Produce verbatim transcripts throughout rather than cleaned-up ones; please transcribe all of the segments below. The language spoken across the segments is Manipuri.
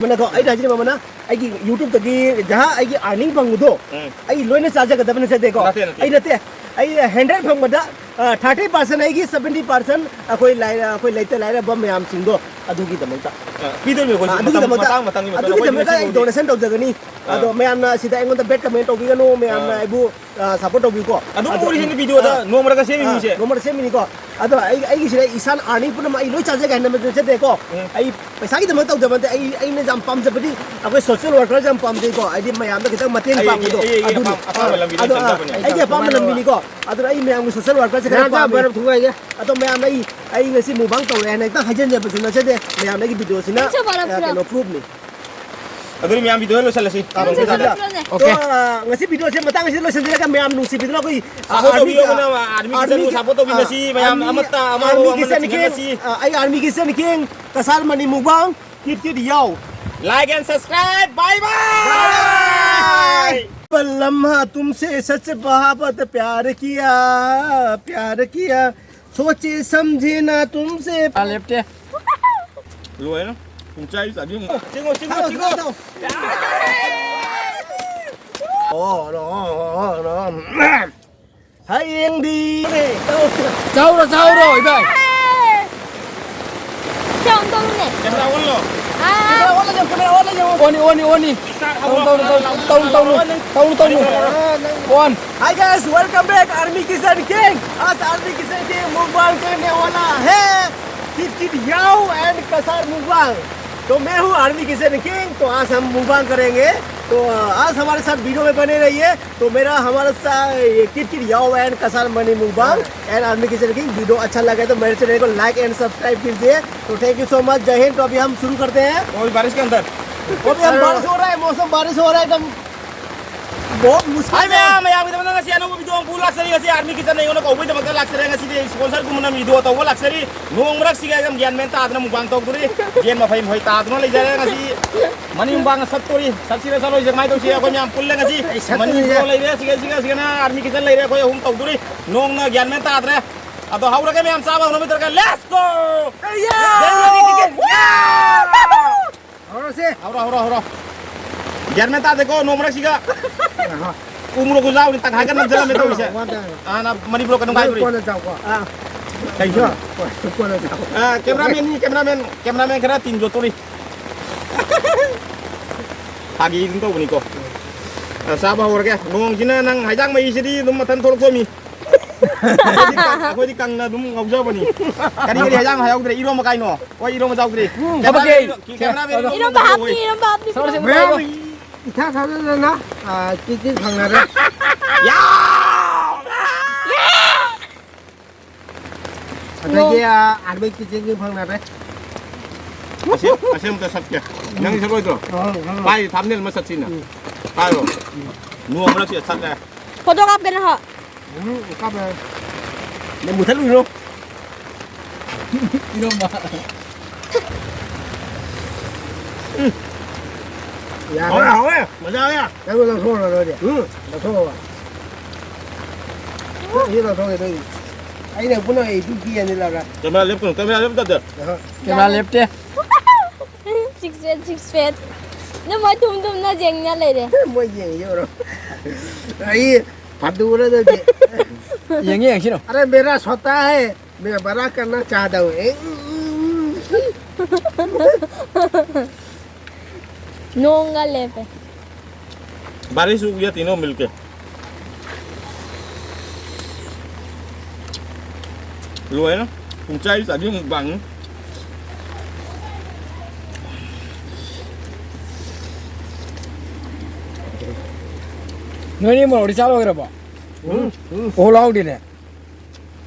ꯃꯅꯀꯣ, ꯑꯩꯅ ꯍꯥꯏꯖꯔꯤꯕ ꯑꯃꯅ, ꯑꯩꯒꯤ YouTube-ꯇꯒꯤ ꯖꯍꯥ ꯑꯩꯒꯤ earning ꯐꯪꯕꯗꯣ, ꯎꯝ꯫ ꯑꯩ ꯂꯣꯏꯅ ꯆꯥꯖꯒꯗꯕ ꯅꯠꯆꯗꯦꯀꯣ꯫ ꯅꯠꯇꯦ, ꯅꯠꯇꯦ꯫ ꯑꯩ ꯅꯠꯇꯦ, ꯑꯩ hundred ꯐꯪꯕꯗ, ꯑ, thirty percent ꯑꯩꯒꯤ, seventy percent ꯑꯩꯈꯣꯏ ꯂꯥꯏꯔ-, ꯑꯩꯈꯣꯏ ꯂꯩꯇ ꯂꯥꯏꯔꯕ ꯃꯌꯥꯝꯁꯤꯡꯗꯣ ꯑꯗꯨꯒꯤꯗꯃꯛꯇ꯫ ꯑ, ꯄꯤꯗꯣꯏꯅꯦ ꯑꯩꯈꯣꯏꯁꯨ꯫ ꯑ, ꯃꯇꯝ, ꯑꯗꯨꯒꯤꯗꯃꯛꯇ, ꯃꯇꯥꯡ, ꯃꯇꯥꯡꯒꯤ ꯃꯇꯨꯡ ꯑꯗꯨꯒꯤꯗꯃꯛꯇ ꯑꯩꯈꯣꯏ ꯑꯩ ꯁꯤꯒꯨꯝꯕꯁꯦ꯫ Donation ꯇꯧꯖꯒꯅꯤ꯫ ꯑ꯫ ꯑꯗꯣ ꯃꯌꯥꯝꯅ ꯁꯤꯗ ꯑꯩꯉꯣꯟꯗ bad comment ꯇꯧꯕꯤꯒꯅꯨ, ꯃꯌꯥꯝꯅ ꯑ꯫ ꯑꯩꯕꯨ ꯑ, support ꯇꯧꯕꯤꯌꯨꯀꯣ꯫ ꯑꯗꯨꯝ ꯑꯗꯣ, ꯎꯔꯤꯁꯤꯅꯤ video-ꯗ ꯑ, ꯅꯣꯡꯃꯗ ꯁꯦꯝꯃꯤ ꯑ, ꯃꯤꯁꯦ꯫ ꯅꯣꯡꯃꯗ ꯁꯦꯝꯃꯤꯅꯤꯀꯣ꯫ ꯑꯗꯣ ꯑꯩ, ꯑꯩꯒꯤꯁꯤꯗ ꯏꯁꯥꯅ earning ꯄꯨꯝꯅꯃꯛ ꯑꯩ ꯂꯣꯏ ꯆꯥꯖꯒꯦ ꯍꯥꯏꯅ ꯆꯠꯆꯗꯦꯀꯣ꯫ ꯎꯝ꯫ ꯑꯩ ꯄꯩꯁꯥꯒꯤꯗꯃꯛ ꯇꯧꯖꯕ ꯅꯠꯇꯦ, ꯑꯩ, ꯑꯩꯅ ꯌꯥꯝ ꯄꯥꯝꯖꯕꯗꯤ ꯑꯩꯈꯣꯏ social worker-ꯁꯦ ꯌꯥꯝ ꯄꯥꯝꯖꯩꯀꯣ꯫ ꯍꯥꯏꯗꯤ ꯃꯌꯥꯝꯗ ꯈꯤꯇꯪ ꯃꯇꯦꯡ ꯑꯩ, ꯑꯩ, ꯄꯥꯡꯕꯗꯣ ꯑꯩ, ꯑꯩꯒꯤ ꯑꯗꯨꯅꯤ꯫ ꯑꯄꯥꯝ-, ꯑꯄꯥꯝꯕ ꯂꯝꯕꯤꯗ ꯑꯗꯣ, ꯑ, ꯆꯠꯆꯕꯅꯦ꯫ ꯑꯩꯒꯤ ꯑꯄꯥꯝꯕ ꯂꯝꯕꯤꯅꯤꯀꯣ꯫ ꯑꯗꯨꯅ ꯑꯩ ꯃꯌꯥꯝꯒꯤ social worker-ꯁꯦ ꯈꯔ ꯄꯥꯝꯃꯦ꯫ ꯊꯨꯒꯥꯏꯒꯦ꯫ ꯑꯗꯣ ꯃꯌꯥꯝꯅ ꯑꯩ, ꯑꯩ ꯉꯁꯤ mukbang ꯇꯧꯔꯦ ꯍꯥꯏꯅ ꯍꯦꯛꯇ ꯍꯥꯏꯖꯟꯖꯕꯁꯨ ꯅꯠꯆꯗꯦ꯫ ꯃꯌꯥꯝꯅ ꯑꯩꯒꯤ video-ꯁꯤꯅ, ꯅꯪꯁꯨ ꯃꯔꯝ ꯑ, ꯈꯔ ꯀꯩꯅꯣ, proof-ꯅꯤ꯫ ꯑꯗꯨꯗꯤ ꯃꯌꯥꯝ video ꯂꯣꯏꯁꯜꯂꯁꯤ꯫ ꯅꯪꯁꯨ ꯃꯔꯝ ꯈꯔ꯫ ꯑ, ꯉꯁꯤ video-ꯁꯦ ꯃꯇꯥꯡ ꯑꯁꯤꯗ ꯂꯣꯏꯁꯤꯟꯖꯔꯒ ꯃꯌꯥꯝ ꯅꯨꯡꯁꯤꯕꯤꯗꯨꯅ ꯑꯩꯈꯣꯏ, ꯑ, support army, ꯇꯧꯕꯤꯌꯣ, ꯑ, ꯑꯃꯅ army army, kitchen-ꯕꯨ support ꯇꯧꯕꯤ ꯑ, ꯉꯁꯤ ꯃꯌꯥꯝ army, ꯑꯃꯠꯇ ꯑꯃ army ꯑꯃꯅ kitchen ꯊꯤꯡꯉꯦ king, ꯉꯁꯤ꯫ ꯑ, ꯑꯩ army kitchen king, ꯀꯁꯥꯔ ꯃꯅꯤ mukbang, ꯀꯤꯠ ꯀꯤꯠ ꯌꯥꯎ꯫ Like and subscribe, bye bye! बस लम्हा तुमसे सच मोहब्बत प्यार किया, प्यार किया। सोचे समझे ना तुमसे। ꯂꯦꯞꯇꯦ꯫ ꯂꯣꯏꯔꯦ꯫ ꯄꯨꯡꯆꯥꯏ ꯆꯥꯕꯤ ꯑꯃꯨꯛ꯫ ꯆꯤꯡꯉꯣ, ꯆꯤꯡꯉꯣ, ꯆꯤꯡꯉꯣ꯫ ꯊꯥꯗꯧ, ꯊꯥꯗꯧ꯫ ꯑꯣ, ꯑꯣ, ꯑꯣ, ꯑꯣ, ꯑꯣ꯫ ꯍꯌꯦꯡꯗꯤ꯫ ꯆꯥꯎꯔꯣ, ꯆꯥꯎꯔꯣ, ꯏꯕꯥꯏ꯫ ꯆꯥꯎ ꯇꯧꯅꯦ꯫ ꯀꯦꯃꯦꯔꯥ ꯑꯣꯟꯂꯣ꯫ ꯑꯥ꯫ ꯀꯦꯃꯦꯔꯥ ꯑꯣꯟꯂꯣ, ꯀꯦꯃꯦꯔꯥ ꯑꯣꯟꯂꯣ꯫ ꯑꯣꯟꯅꯤ, ꯑꯣꯟꯅꯤ, ꯑꯣꯟꯅꯤ꯫ ꯇꯧꯅꯨ, ꯇꯧꯅꯨ, ꯇꯧꯅꯨ, ꯇꯧꯅꯨ, ꯇꯧꯅꯨ, ꯇꯧꯅꯨ, ꯇꯧꯅꯨ꯫ One. Hi guys, welcome back Army Kitchen King। आज Army Kitchen King mukbang करने वाला है। Kit Kit Yao and Kasar mukbang। तो मैं हूँ Army Kitchen King, तो आज हम mukbang करेंगे। तो आज हमारे साथ video में बने रहिए। तो मेरा हमारा सा-, ये Kit Kit Yao and Kasar Mani mukbang and Army Kitchen King video अच्छा लगे तो मेरे channel को like and subscribe कीजिए। तो thank you so much, जय हिंद। तो अभी हम शुरू करते हैं। वो भी बारिश के अंदर। वो भी हम, बारिश हो रहा है, मौसम बारिश हो रहा है एकदम। बहुत मुश्किल से। ꯃꯌꯥꯝ, ꯃꯌꯥꯝꯒꯤꯗꯃꯛꯇ ꯉꯁꯤ ꯑꯅꯧꯕ video ꯑꯃ ꯄꯨ ꯂꯥꯛꯆꯔꯤ꯫ ꯉꯁꯤ Army Kitchen ꯑꯩꯉꯣꯟꯗ ꯀꯧꯕꯒꯤꯗꯃꯛꯇ ꯂꯥꯛꯆꯔꯦ꯫ ꯉꯁꯤꯗꯤ sponsorꯒꯨꯝꯕꯅ video ꯇꯧꯕ ꯂꯥꯛꯆꯔꯤ꯫ ꯅꯣꯡ ꯃꯔꯛꯁꯤꯒ ꯑꯩ ꯌꯥꯝ ꯒ꯭ꯌꯥꯟ ꯃꯦꯟ ꯇꯥꯗꯅ mukbang ꯇꯧꯗꯣꯔꯤ꯫ ꯌꯦꯟ ꯃꯐꯩ ꯃꯐꯩ ꯇꯥꯗꯨꯅ ꯂꯩꯖꯔꯦ꯫ ꯉꯁꯤ ꯃꯅꯤ mukbang ꯆꯠꯇꯣꯔꯤ꯫ ꯆꯠꯁꯤꯔ ꯆꯠꯂꯣꯏꯁꯤꯔ ꯀꯃꯥꯏꯅ ꯇꯧꯁꯤ? ꯑꯩꯈꯣꯏ ꯃꯌꯥꯝ ꯄꯨꯜꯂꯦ ꯉꯁꯤ꯫ ꯑꯩ ꯆꯠꯇꯣꯔꯤꯁꯦ꯫ ꯃꯅꯤꯄꯨꯔ ꯂꯩꯔꯦ, ꯁꯤꯒ, ꯁꯤꯒ, ꯁꯤꯒꯅ Army Kitchen ꯂꯩꯔꯦ꯫ ꯑꯩꯈꯣꯏ ꯑꯍꯨꯝ ꯇꯧꯗꯣꯔꯤ꯫ ꯅꯣꯡꯅ ꯒ꯭ꯌꯥꯟ ꯃꯦꯟ ꯇꯥꯗ꯭ꯔꯦ꯫ ꯑꯗꯣ ꯍꯧꯔꯒꯦ ꯃꯌꯥꯝ ꯆꯥꯕ ꯍꯧꯅꯕ ꯇꯧꯔꯒ꯫ Let's go! ꯌꯥ! ꯌꯥ! ꯍꯧꯔꯁꯦ꯫ ꯍꯧꯔꯣ, ꯍꯧꯔꯣ, ꯍꯧꯔꯣ꯫ ꯒ꯭ꯌꯥꯟ ꯃꯦꯟ ꯇꯥꯗꯦꯀꯣ, ꯅꯣꯡ ꯃꯔꯛꯁꯤꯒ꯫ ꯑꯍ꯫ ꯎ ꯃꯣꯔꯣꯛꯁꯨ ꯌꯥꯎꯔꯤ, ꯇꯪꯈꯥꯏ ꯀꯟꯅ ꯆꯠꯂꯝꯃꯦ ꯇꯧꯔꯤꯁꯦ꯫ One time. ꯍꯥꯟꯅ ꯃꯅꯤꯄꯨꯔ ꯀꯩꯅꯣꯝ ꯅꯣꯏ ꯍꯥꯏꯗꯣꯔꯤ꯫ ꯀꯣꯟꯅ ꯆꯥꯎꯀꯣ꯫ ꯑꯥ꯫ ꯀꯩꯅꯣ? ꯀꯣꯟꯅ, ꯀꯣꯟꯅ ꯆꯥꯎ꯫ ꯑꯥ, ꯀꯦꯃꯦꯔꯥꯃꯦꯟꯅꯤ, ꯀꯦꯃꯦꯔꯥꯃꯦꯟ, ꯀꯦꯃꯦꯔꯥꯃꯦꯟ ꯈꯔ ꯇꯤꯟ ꯌꯣꯠꯇꯣꯔꯤ꯫ ꯐꯥꯒꯤ ꯑꯗꯨꯝ ꯇꯧꯕꯅꯤꯀꯣ꯫ ꯑꯥ, ꯆꯥꯕ ꯍꯧꯔꯒꯦ꯫ ꯅꯣꯡꯁꯤꯅ ꯅꯪ ꯍꯩꯖꯥꯡ ꯃꯍꯤꯁꯤꯗꯤ ꯑꯗꯨꯝ ꯃꯊꯟ ꯊꯣꯛꯂꯛꯇꯣꯏꯃꯤ꯫ ꯑꯩꯈꯣꯏꯗꯤ ꯀꯪ-, ꯑꯩꯈꯣꯏꯗꯤ ꯀꯪꯅ ꯑꯗꯨꯝ ꯉꯧꯖꯕꯅꯤ꯫ ꯀꯔꯤ ꯀꯔꯤ ꯍꯩꯖꯥꯡ ꯍꯥꯏꯍꯧꯗ꯭ꯔꯦ? ꯏꯔꯣꯝꯕ ꯀꯥꯏꯅꯣ? ꯍꯣꯏ, ꯏꯔꯣꯝꯕ ꯆꯥꯎꯗ꯭ꯔꯤ꯫ ꯎꯝ, ꯀꯦꯃꯦꯔꯥꯃꯦꯟ ꯊꯕꯛꯀꯤ ꯏꯔꯣ-, ꯀꯦꯃꯦꯔꯥꯃꯦꯟ ꯏꯔꯣꯝꯕ ꯏꯔꯣꯝꯕ ꯍꯥꯞꯄꯤ, ꯍꯧꯋꯤ꯫ ꯏꯔꯣꯝꯕ ꯍꯥꯞꯄꯤ꯫ ꯃꯌꯥꯝ ꯏꯊꯥ ꯊꯥꯖꯗꯅ, ꯑꯥ, ꯀꯤꯠ ꯀꯤꯠ ꯐꯪꯅꯔꯦ꯫ ꯌꯥꯎ! ꯑꯗꯒꯤ, ꯑꯥ, ꯑꯥꯔꯃꯤ ꯀꯤꯠꯆꯟꯁꯨ ꯐꯪꯅꯔꯦ꯫ ꯑꯁꯤ, ꯑꯁꯤ ꯑꯝꯇ ꯁꯠꯀꯦ꯫ ꯅꯪꯒꯤ ꯁꯠꯂꯣꯏꯗ꯭ꯔꯣ? ꯑꯣ, ꯑꯣ꯫ ꯄꯥꯏ, ꯊꯥꯝꯅꯦꯜ ꯑꯃ ꯁꯠꯁꯤꯅ꯫ ꯎꯝ꯫ ꯄꯥꯏꯔꯣ꯫ ꯅꯣꯡ ꯃꯔꯛꯁꯤꯗ ꯁꯠꯂꯦ꯫ ꯐꯣꯇꯣ ꯀꯥꯞꯀꯦ ꯅꯪ ꯍꯣ꯫ ꯎꯝ, ꯀꯥꯞꯄꯦ꯫ ꯅꯪ ꯃꯨꯊꯠꯂꯨꯏꯔꯣ? ꯏꯔꯣꯝꯕ꯫ ꯎꯝ꯫ ꯌꯥꯔꯦ꯫ ꯍꯥꯎꯋꯦ, ꯍꯥꯎꯋꯦ꯫ ꯃꯖꯥ ꯍꯥꯎꯋꯦ꯫ ꯅꯪ ꯂꯧꯊꯣꯛꯑꯣ, ꯂꯧꯊꯣꯛꯑꯣ꯫ ꯎꯝ꯫ ꯂꯧꯊꯣꯛꯑꯣ꯫ ꯁꯤ ꯂꯧꯊꯣꯛꯑꯣ, ꯀꯩꯗꯧꯔꯤ? ꯑꯩꯅ ꯄꯨꯟꯅ ꯑꯩ ꯁꯨꯝ ꯄꯤꯔꯅꯤ ꯂꯧꯔ꯫ ꯀꯦꯃꯦꯔꯥ ꯂꯦꯞꯀꯅꯨ, ꯀꯦꯃꯦꯔꯥ ꯂꯦꯞꯇꯗꯦ꯫ ꯑꯍ꯫ ꯀꯦꯃꯦꯔꯥ ꯂꯦꯞꯇꯦ꯫ Six feet, six feet꯫ ꯅꯪ ꯃꯣꯏ ꯊꯨꯝ ꯊꯨꯝꯅ ꯌꯦꯡꯅ ꯂꯩꯔꯦ꯫ ꯃꯣꯏ ꯌꯦꯡꯉꯤꯁꯦ ꯎꯔꯣ꯫ ꯑꯩ ꯐꯥꯗꯨꯔꯗꯗꯤ꯫ ꯌꯦꯡꯉꯦ, ꯌꯦꯡꯁꯤꯔꯣ? अरे मेरा सोता है, मैं बड़ा करना चाहता हूँ। ꯅꯣꯡꯒ ꯂꯦꯞꯄꯦ꯫ बारिश रुक गया तीनों मिलके। ꯂꯣꯏꯔꯦ꯫ ꯄꯨꯡꯆꯥꯏ ꯆꯥꯕꯤ ꯃꯨꯛꯕꯥꯡꯅꯤ꯫ ꯅꯣꯏꯅꯤ ꯃꯣꯔꯣꯛꯇꯤ ꯆꯥ ꯂꯣꯏꯈ꯭ꯔꯕꯣ? ꯎꯝ, ꯎꯝ꯫ ꯑꯣ, ꯂꯥꯎꯗꯦꯅꯦ꯫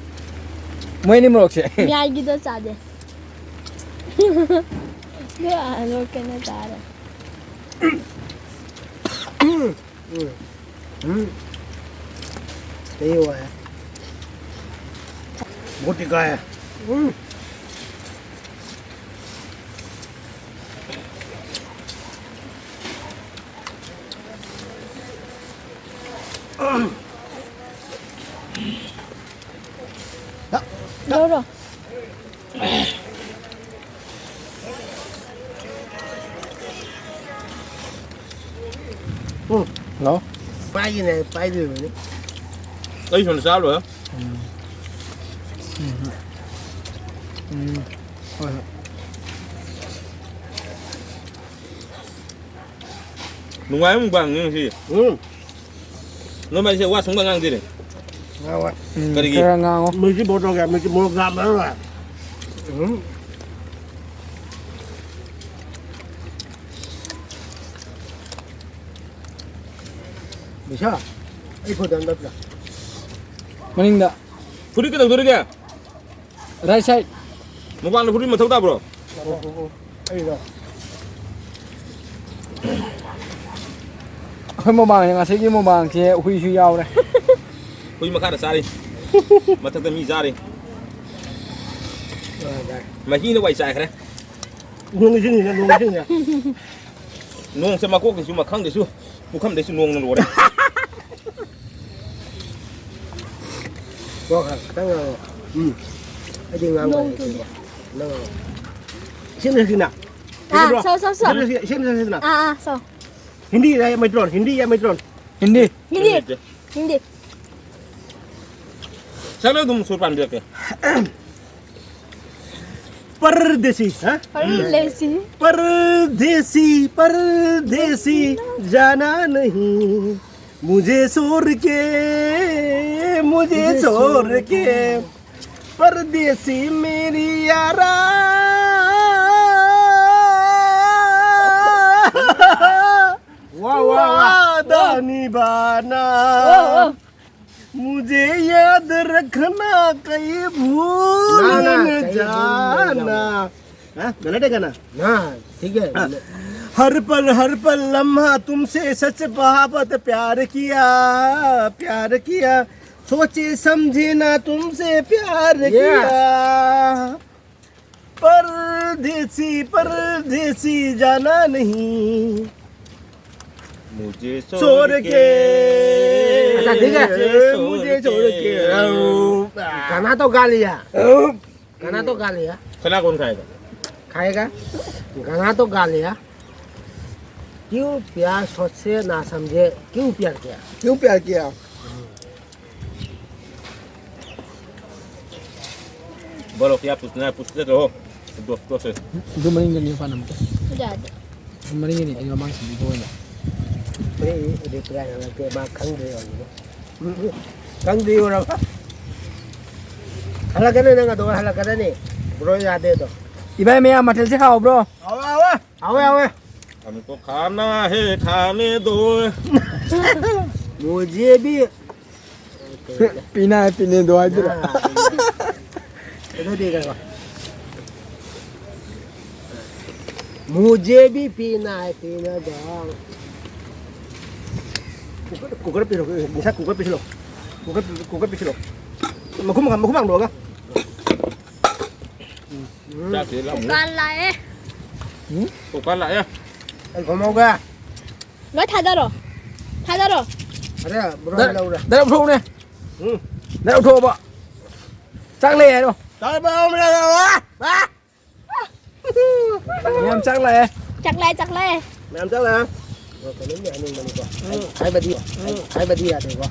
ꯃꯣꯏ ꯑꯅꯤ ꯃꯣꯔꯣꯛꯁꯦ꯫ ꯃꯌꯥꯏꯒꯤꯗꯣ ꯆꯥꯗꯦ꯫ ꯑꯗꯣ ꯀꯩꯅꯣ ꯆꯥꯔꯦ꯫ ꯎꯝ꯫ ꯎꯝ꯫ ꯎꯝ꯫ सही हुआ है। बहुत तीखा है। ꯎꯝ꯫ ꯂꯧꯔꯣ꯫ ꯎꯝ꯫ ꯍꯜꯂꯣ꯫ ꯄꯥꯏꯒꯤꯅꯦ, ꯄꯥꯏꯗꯣꯏꯕꯅꯤ꯫ ꯑꯩ ꯁꯣꯝꯗ ꯆꯥ ꯂꯣꯏꯔꯦ꯫ ꯎꯝ꯫ ꯎꯝ꯫ ꯎꯝ꯫ ꯍꯣꯏ, ꯍꯣꯏ꯫ ꯅꯨꯡꯉꯥꯏꯕ ꯃꯨꯛꯕꯥꯡꯅꯤ ꯉꯁꯤ꯫ ꯎꯝ꯫ ꯅꯣꯏ ꯃꯥꯏꯁꯦ ꯋꯥ ꯁꯨꯡꯉꯥꯡ ꯉꯥꯡꯗꯦꯅꯦ꯫ ꯉꯥꯡꯉꯣꯏ꯫ ꯎꯝ, ꯀꯔꯤꯒꯤ? ꯈꯔ ꯉꯥꯡꯉꯣ꯫ ꯃꯤꯁꯤ ꯃꯣꯇꯣꯔ ꯀꯌꯥ, ꯃꯤꯁꯤ ꯃꯣꯇꯣꯔ ꯀꯌꯥ ꯃꯔꯝ ꯑꯣꯏ꯫ ꯎꯝ꯫ ꯕꯤꯁꯥ, ꯑꯩ ꯐꯣꯟꯗꯣ ꯑꯝꯇ ꯄꯤꯔꯛꯑꯣ꯫ ꯃꯅꯤꯡꯗ꯫ ꯐꯨꯔꯤꯠ ꯀꯩꯗꯧꯗꯣꯔꯤꯒꯦ? Right side. ꯃꯨꯛꯕꯥꯡꯗ ꯐꯨꯔꯤꯠ ꯃꯊꯧ ꯇꯥꯕ꯭ꯔꯣ? ꯑꯣ, ꯑꯣ, ꯑꯣ, ꯑꯩꯔꯣ? ꯑꯩꯈꯣꯏ ꯃꯨꯛꯕꯥꯡꯁꯦ, ꯉꯁꯤꯒꯤ ꯃꯨꯛꯕꯥꯡꯁꯦ ꯍꯨꯏꯁꯨ ꯌꯥꯎꯔꯦ꯫ ꯍꯨꯏ ꯃꯈꯥꯗ ꯆꯥꯔꯤ꯫ ꯃꯊꯛꯇ ꯃꯤ ꯆꯥꯔꯤ꯫ ꯑ, ꯌꯥꯏ꯫ ꯃꯍꯤꯅ ꯋꯥꯏ ꯆꯥꯏꯈ꯭ꯔꯦ꯫ ꯅꯣꯡ ꯏꯁꯤꯡꯁꯤꯅ, ꯅꯣꯡ ꯏꯁꯤꯡꯁꯤꯅ꯫ ꯅꯣꯡꯁꯦ ꯃꯀꯣꯛꯇꯩꯁꯨ ꯃꯈꯪꯗꯩꯁꯨ ꯄꯨꯈꯝꯗꯩꯁꯨ ꯅꯣꯡꯅ ꯂꯣꯏꯔꯦ꯫ ꯀꯣ ꯈꯔ ꯈꯤꯇꯪ ꯉꯥꯡꯉꯣ꯫ ꯎꯝ꯫ ꯑꯩꯗꯤ ꯉꯥꯡꯕ ꯅꯣꯡ ꯍꯩꯇꯦꯕ꯫ ꯆꯨꯗꯦ꯫ ꯅꯪ ꯉꯥꯡꯉꯣ꯫ ꯏꯁꯤꯡ ꯊꯛꯁꯤꯅ꯫ ꯑꯥ, ꯍꯩꯇꯕ꯭ꯔꯣ? ꯁꯣ, ꯁꯣ, ꯁꯣ꯫ ꯏꯁꯤꯡ ꯊꯛꯁꯤ, ꯏꯁꯤꯡ ꯊꯛꯁꯤꯅ꯫ ꯑꯥ, ꯑꯥ, ꯁꯣ꯫ हिंदी है या मित्रों? हिंदी या मित्रों? हिंदी। हिंदी। हिंदी। चलो तुम सुर पान देते। परदेसी, हाँ? परदेसी। परदेसी, परदेसी, जाना नहीं मुझे छोड़ के, मुझे छोड़ के, परदेसी मेरी यारा। वाह, वाह, वाह। वादा निभाना। वाह, वाह। मुझे याद रखना, कहीं भूल ना, ना, न कहीं भूल नहीं जाना। जाना। हाँ, गलत है गाना? ना, ठीक है। हाँ। हर पल, हर पल लम्हा तुमसे सच मोहब्बत प्यार किया, प्यार किया। सोचे समझे ना तुमसे प्यार किया। परदेसी, परदेसी जाना नहीं। मुझे छोड़ के। अच्छा, ठीक है। मुझे छोड़ के। गाना तो गा लिया। गाना तो गा लिया। खाना कौन खाएगा? खाएगा। गाना तो गा लिया। क्यों प्याज सौत से ना समझे, क्यों प्यार किया? क्यों प्यार किया? बोलो, क्या पूछना है, पूछते रहो दोस्तों से। ꯑꯗꯨ ꯃꯅꯤꯡꯗꯅꯤ ꯃꯄꯥꯟ ꯑꯃꯨꯛꯀ꯫ ꯌꯥꯗꯦ꯫ ꯑꯗꯨ ꯃꯅꯤꯡꯒꯤꯅꯤ ꯑꯩ ꯃꯃꯥꯡ ꯁꯤꯗꯤ ꯊꯣꯛꯑꯣꯏꯅ꯫ ꯑꯩ ꯑꯗꯨ ꯇ꯭ꯔꯥꯏ ꯍꯜꯂꯛꯀꯦ, ꯃꯥ ꯈꯪꯗ꯭ꯔꯦ ꯍꯥꯏꯕꯅꯤꯀꯣ꯫ ꯈꯪꯗ꯭ꯔꯤ ꯑꯣꯏꯔꯕ? ꯍꯜꯂꯛꯀꯅꯤ ꯅꯪ ꯑꯗꯨꯒ ꯍꯜꯂꯛꯀꯗꯅꯤ꯫ ꯕ꯭ꯔꯣ ꯌꯥꯗꯦ ꯑꯗꯣ꯫ ꯏꯕꯥꯏ ꯃꯌꯥꯝ ꯃꯊꯦꯜꯁꯦ ꯍꯥꯎꯕ꯭ꯔꯣ? ꯍꯥꯎꯋꯦ, ꯍꯥꯎꯋꯦ꯫ ꯍꯥꯎꯋꯦ, ꯍꯥꯎꯋꯦ꯫ हमको खाना है, खाने दो। मुझे भी पीना है, पीने दो ꯍꯥꯏꯗꯨꯔꯣ? हाँ। मुझे भी पीना है, पीने दो। कुकर, कुकर पी लो, निशा, cooker P low. Cooker, cooker P low. ꯃꯈꯨꯝ, ꯃꯈꯨꯝ ꯍꯥꯡꯗꯣꯛꯑꯒ꯫ ꯆꯥꯛꯁꯤ ꯂꯥꯝꯃꯨ꯫ ꯗꯨꯀꯥꯟ ꯂꯥꯛꯑꯦ꯫ ꯎꯝ? ꯗꯨꯀꯥꯟ ꯂꯥꯛꯑꯦ꯫ ꯑꯩ ꯈꯣꯝꯍꯧꯒꯦ꯫ ꯂꯣꯏ ꯊꯥꯗꯔꯣ꯫ ꯊꯥꯗꯔꯣ꯫ ꯑꯔꯦ, ꯕ꯭ꯔꯣ, ꯗꯥ-, ꯂꯧꯔꯦ꯫ ꯗꯥꯏꯔꯦꯛ ꯂꯧꯊꯣꯛꯎꯅꯦ꯫ ꯎꯝ꯫ ꯗꯥꯏꯔꯦꯛ ꯂꯧꯊꯣꯛꯑꯣꯕ꯫ ꯆꯥꯛ ꯂꯩ ꯍꯥꯏꯔꯣ꯫ ꯆꯥꯛ ꯂꯩ ꯍꯥꯏꯔꯣ꯫ ꯃꯌꯥꯝ ꯆꯥꯛ ꯂꯥꯛꯑꯦ꯫ ꯆꯥꯛ ꯂꯥꯛꯑꯦ, ꯆꯥꯛ ꯂꯥꯛꯑꯦ꯫ ꯃꯌꯥꯝ ꯆꯥꯛ ꯂꯥꯛꯑꯦ꯫ ꯀꯩꯅꯣꯝꯗꯤ ꯍꯥꯏꯅꯤꯡꯕꯅꯤꯀꯣ꯫ ꯎꯝ꯫ ꯍꯥꯏꯕꯗꯤ, ꯎꯝ꯫ ꯍꯥꯏꯕꯗꯤ ꯌꯥꯗꯦꯀꯣ꯫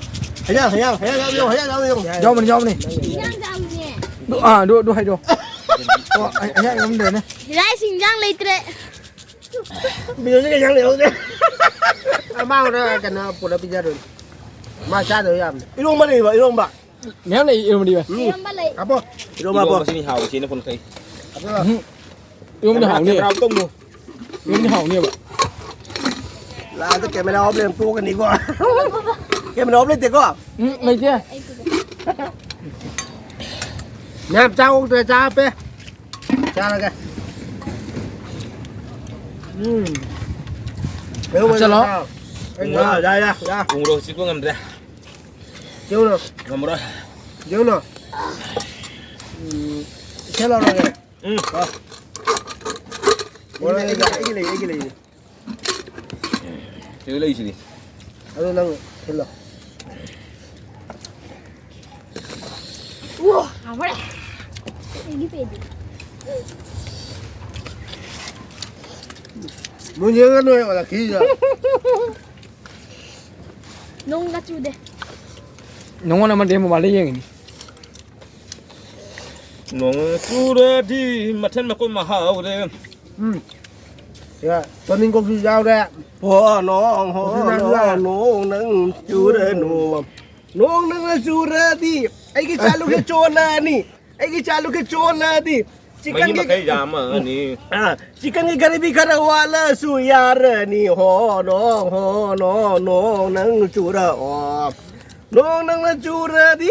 ꯍꯩꯖꯥꯡ, ꯍꯩꯖꯥꯡ, ꯍꯩꯖꯥꯡ ꯌꯥꯎꯕꯤꯌꯨ, ꯍꯩꯖꯥꯡ ꯌꯥꯎꯕꯤꯌꯨ꯫ ꯌꯥꯎꯕꯅꯤ, ꯌꯥꯎꯕꯅꯤ꯫ ꯏꯟꯖꯥꯡ ꯆꯥꯕꯅꯦ꯫ ꯑꯗꯨ, ꯑꯥ, ꯑꯗꯨ, ꯑꯗꯨ ꯍꯥꯏꯗꯣ꯫ ꯑꯣ, ꯑꯩ, ꯑꯩ ꯌꯥꯝ ꯂꯩꯔꯦꯅꯦ꯫ ꯔꯥꯏꯁ ꯏꯟꯖꯥꯡ ꯂꯩꯇ꯭ꯔꯦ꯫ ꯕꯤꯅꯣꯏꯁꯦ ꯀꯩ ꯏꯟꯖꯥꯡ ꯂꯩꯍꯧꯗꯦ? ꯑꯃꯥꯡꯗ ꯀꯩꯅꯣ ꯄꯨꯂꯞ ꯄꯤꯖꯗꯣꯏꯅꯤ꯫ ꯃꯥ ꯆꯥꯗꯣꯏ ꯌꯥꯝꯅꯤ꯫ ꯏꯔꯣꯝꯕ ꯂꯩꯕ, ꯏꯔꯣꯝꯕ꯫ ꯃꯌꯥꯝ ꯂꯩ, ꯏꯔꯣꯝꯕꯗꯤ ꯚꯥꯏ꯫ ꯎꯝ꯫ ꯏꯔꯣꯝꯕ ꯂꯩ꯫ ꯍꯥꯞꯄꯣ꯫ ꯏꯔꯣꯝꯕ ꯍꯥꯞꯄꯣ꯫ ꯏꯔꯣꯝꯕꯁꯤꯅꯤ ꯍꯥꯎꯔꯤꯁꯦ, ꯑꯩꯅ ꯀꯣꯟꯅ ꯀꯛꯏ꯫ ꯍꯥꯞꯄꯣ꯫ ꯎꯝ꯫ ꯏꯔꯣꯝꯕꯗꯤ ꯍꯥꯎꯅꯤ꯫ ꯀꯦꯃꯦꯔꯥ off ꯇꯧꯅꯨ꯫ ꯏꯔꯣꯝꯕꯗꯤ ꯍꯥꯎꯅꯤꯕ꯫ ꯂꯥꯁꯇ ꯀꯦꯃꯦꯔꯥ off ꯂꯩꯔꯝ ꯇꯣꯛꯀꯅꯤꯀꯣ꯫ ꯀꯦꯃꯦꯔꯥ off ꯂꯩꯇꯦꯀꯣ? ꯎꯝ, ꯂꯩꯇꯦ꯫ ꯃꯌꯥꯝ ꯆꯥ ꯑꯣꯛꯇ꯭ꯔꯦ, ꯆꯥ ꯍꯥꯞꯄꯦ꯫ ꯆꯥꯔꯒꯦ꯫ ꯎꯝ꯫ ꯍꯥꯞꯆꯜꯂꯣ꯫ ꯑꯩ ꯉꯥ, ꯌꯥ, ꯌꯥ, ꯌꯥ꯫ ꯎꯃꯣꯔꯣꯛ ꯆꯤꯛꯄ ꯉꯝꯗ꯭ꯔꯦ꯫ ꯌꯦꯡꯉꯨꯅ꯫ ꯉꯝꯃꯔꯣꯏ꯫ ꯌꯦꯡꯉꯨꯅ꯫ ꯎꯝ, ꯏꯁꯩ ꯂꯧꯔꯒꯦ꯫ ꯎꯝ꯫ ꯀꯣ꯫ ꯑꯩꯒꯤ ꯂꯩ, ꯑꯩꯒꯤ ꯂꯩ, ꯑꯩꯒꯤ ꯂꯩ꯫ ꯁꯤꯗ ꯂꯩꯁꯤꯗꯤ꯫ ꯑꯗꯨ ꯅꯪ ꯊꯤꯜꯂꯣ꯫ ꯍꯥꯎꯔꯦ꯫ ꯑꯩꯒꯤ ꯄꯦꯟꯗꯤ꯫ ꯃꯨꯟ ꯌꯦꯡꯉ ꯅꯣꯏ ꯑꯣꯜꯂꯛꯈꯤꯁꯤꯗ꯫ ꯅꯣꯡꯒ ꯆꯨꯗꯦ꯫ ꯅꯉꯣꯟꯗ ꯑꯃꯗꯤ ꯃꯣꯕꯥꯏꯜꯗ ꯌꯦꯡꯉꯤꯅꯤ꯫ ꯅꯣꯡ ꯆꯨꯔꯗꯤ ꯃꯊꯦꯜ ꯃꯀꯣꯏ ꯃꯍꯥꯎꯔꯦ꯫ ꯎꯝ꯫ ꯁꯤꯒ ꯇꯣꯅꯤꯡꯀꯣꯛꯁꯨ ꯌꯥꯎꯔꯦ꯫ ꯍꯣ ꯅꯣꯡ, ꯍꯣ ꯎꯆꯤꯅꯥꯁꯨ ꯅꯣꯡ, ꯌꯥꯎꯔꯦ꯫ ꯅꯣꯡ ꯅꯪ ꯆꯨꯔꯅꯨ꯫ ꯅꯣꯡ ꯅꯪꯅ ꯆꯨꯔꯗꯤ ꯑꯩꯒꯤ ꯆꯥꯂꯨꯛꯁꯦ ꯆꯣꯜꯂꯅꯤ꯫ ꯑꯩꯒꯤ ꯆꯥꯂꯨꯛꯁꯦ ꯆꯣꯜꯂꯗꯤ ꯃꯍꯤ ꯆꯤꯛꯀꯟꯒꯤ ꯃꯈꯩ ꯌꯥꯝꯃꯅꯤ꯫ ꯑꯥ, ꯆꯤꯛꯀꯟꯒꯤ ꯒꯥꯔꯤꯕꯤ ꯈꯔ ꯋꯥꯠꯂꯁꯨ ꯌꯥꯔꯅꯤ꯫ ꯍꯣ ꯅꯣꯡ, ꯍꯣ ꯅꯣꯡ, ꯅꯣꯡ ꯅꯪ ꯆꯨꯔꯛꯑꯣ꯫ ꯅꯣꯡ ꯅꯪꯅ ꯆꯨꯔꯗꯤ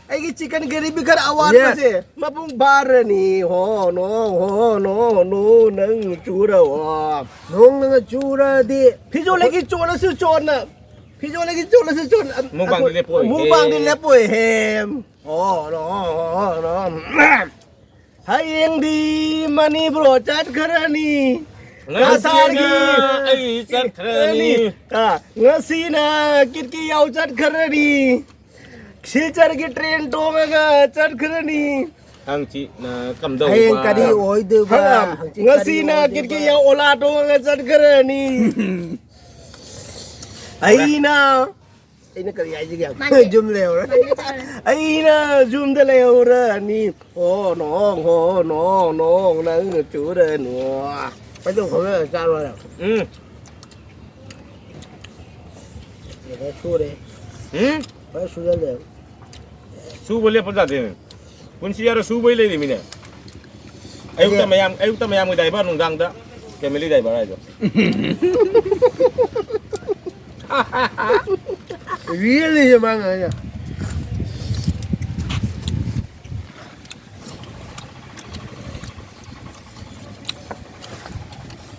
ꯑꯩꯒꯤ ꯆꯤꯛꯀꯟ ꯒꯥꯔꯤꯕꯤ ꯈꯔ ꯑꯋꯥꯠꯄꯁꯦ ꯌꯦꯁ꯫ ꯃꯄꯨꯡ ꯐꯥꯔꯅꯤ꯫ ꯍꯣ ꯅꯣꯡ, ꯍꯣ ꯅꯣꯡ, ꯅꯣꯡ ꯅꯪ ꯆꯨꯔꯛꯑꯣ꯫ ꯅꯣꯡ ꯅꯪꯅ ꯆꯨꯔꯗꯤ ꯐꯤꯖꯣꯜ ꯂꯩꯈꯤ ꯆꯣꯠꯂꯁꯨ ꯆꯣꯠꯅ꯫ ꯐꯤꯖꯣꯜ ꯂꯩꯈꯤ ꯆꯣꯠꯂꯁꯨ ꯆꯣꯠꯅ꯫ ꯃꯨꯛꯕꯥꯡꯗꯤ ꯂꯦꯞꯄꯣꯏꯍꯦ꯫ ꯃꯨꯛꯕꯥꯡꯗꯤ ꯂꯦꯞꯄꯣꯏꯍꯦ꯫ ꯑꯣ ꯅꯣ, ꯑꯣ ꯅꯣ꯫ ꯍꯌꯦꯡꯗꯤ ꯃꯅꯤꯄꯨꯔ ꯆꯠꯈ꯭ꯔꯅꯤ꯫ ꯉꯁꯤꯅ ꯀꯁꯥꯔꯒꯤ ꯑꯩ ꯆꯠꯈ꯭ꯔꯅꯤ꯫ ꯑ, ꯉꯁꯤꯅ ꯀꯤꯠꯀꯤ ꯌꯥꯎ ꯆꯠꯈ꯭ꯔꯅꯤ꯫ ꯁꯤꯜꯆꯔꯒꯤ ꯇ꯭ꯔꯦꯟ ꯇꯣꯡꯉꯒ ꯆꯠꯈ꯭ꯔꯅꯤ꯫ ꯍꯪꯆꯤꯠꯅ ꯀꯝꯗꯧꯕ? ꯍꯌꯦꯡ ꯀꯔꯤ ꯑꯣꯏꯗꯣꯏꯕ? ꯍꯪꯆꯤꯠ ꯀꯔꯤ ꯉꯁꯤꯅ ꯑꯣꯏꯗꯣꯏꯕ? ꯀꯤꯠꯀꯤ ꯌꯥꯎ ꯑꯣꯂꯥ ꯇꯣꯡꯉꯒ ꯆꯠꯈ꯭ꯔꯅꯤ꯫ ꯑꯩꯅ ꯑꯩꯅ ꯀꯔꯤ ꯍꯥꯏꯁꯤꯒꯦ? ꯃꯥꯅꯦ꯫ ꯌꯨꯝ ꯂꯩꯍꯧꯔꯦ꯫ ꯃꯥꯅꯦ, ꯆꯥꯔꯦ꯫ ꯑꯩꯅ ꯌꯨꯝꯗ ꯂꯩꯍꯧꯔꯅꯤ꯫ ꯑꯣ ꯅꯣꯡ, ꯑꯣ ꯅꯣꯡ, ꯅꯣꯡ ꯅꯪꯅ ꯆꯨꯔꯅꯨ꯫ ꯀꯩꯗꯧ ꯈꯪꯗꯅ ꯆꯥꯔꯣ ꯍꯥꯏꯔꯣ? ꯎꯝ꯫ ꯁꯤꯗ ꯁꯨꯔꯦ꯫ ꯎꯝ? ꯐꯖꯅ ꯁꯨꯖꯜꯂꯦ꯫ ꯁꯨꯕ ꯂꯦꯞꯄ ꯌꯥꯗꯦ꯫ ꯄꯨꯟꯁꯤ ꯍꯥꯏꯔ ꯁꯨꯕꯩ ꯂꯩꯔꯤꯃꯤꯅꯦ꯫ ꯑꯌꯨꯛꯇ ꯑꯗꯨ ꯃꯌꯥꯝ, ꯑꯌꯨꯛꯇ ꯃꯌꯥꯝꯒꯤ ꯗ꯭ꯔꯥꯏꯚꯔ, ꯅꯨꯡꯗꯥꯡꯗ ꯐꯦꯃꯤꯂꯤ ꯗ꯭ꯔꯥꯏꯚꯔ ꯍꯥꯏꯗꯣ꯫ ꯔꯤꯌꯦꯜꯂꯤ ꯃꯥ ꯉꯥꯡꯉꯤꯁꯦ꯫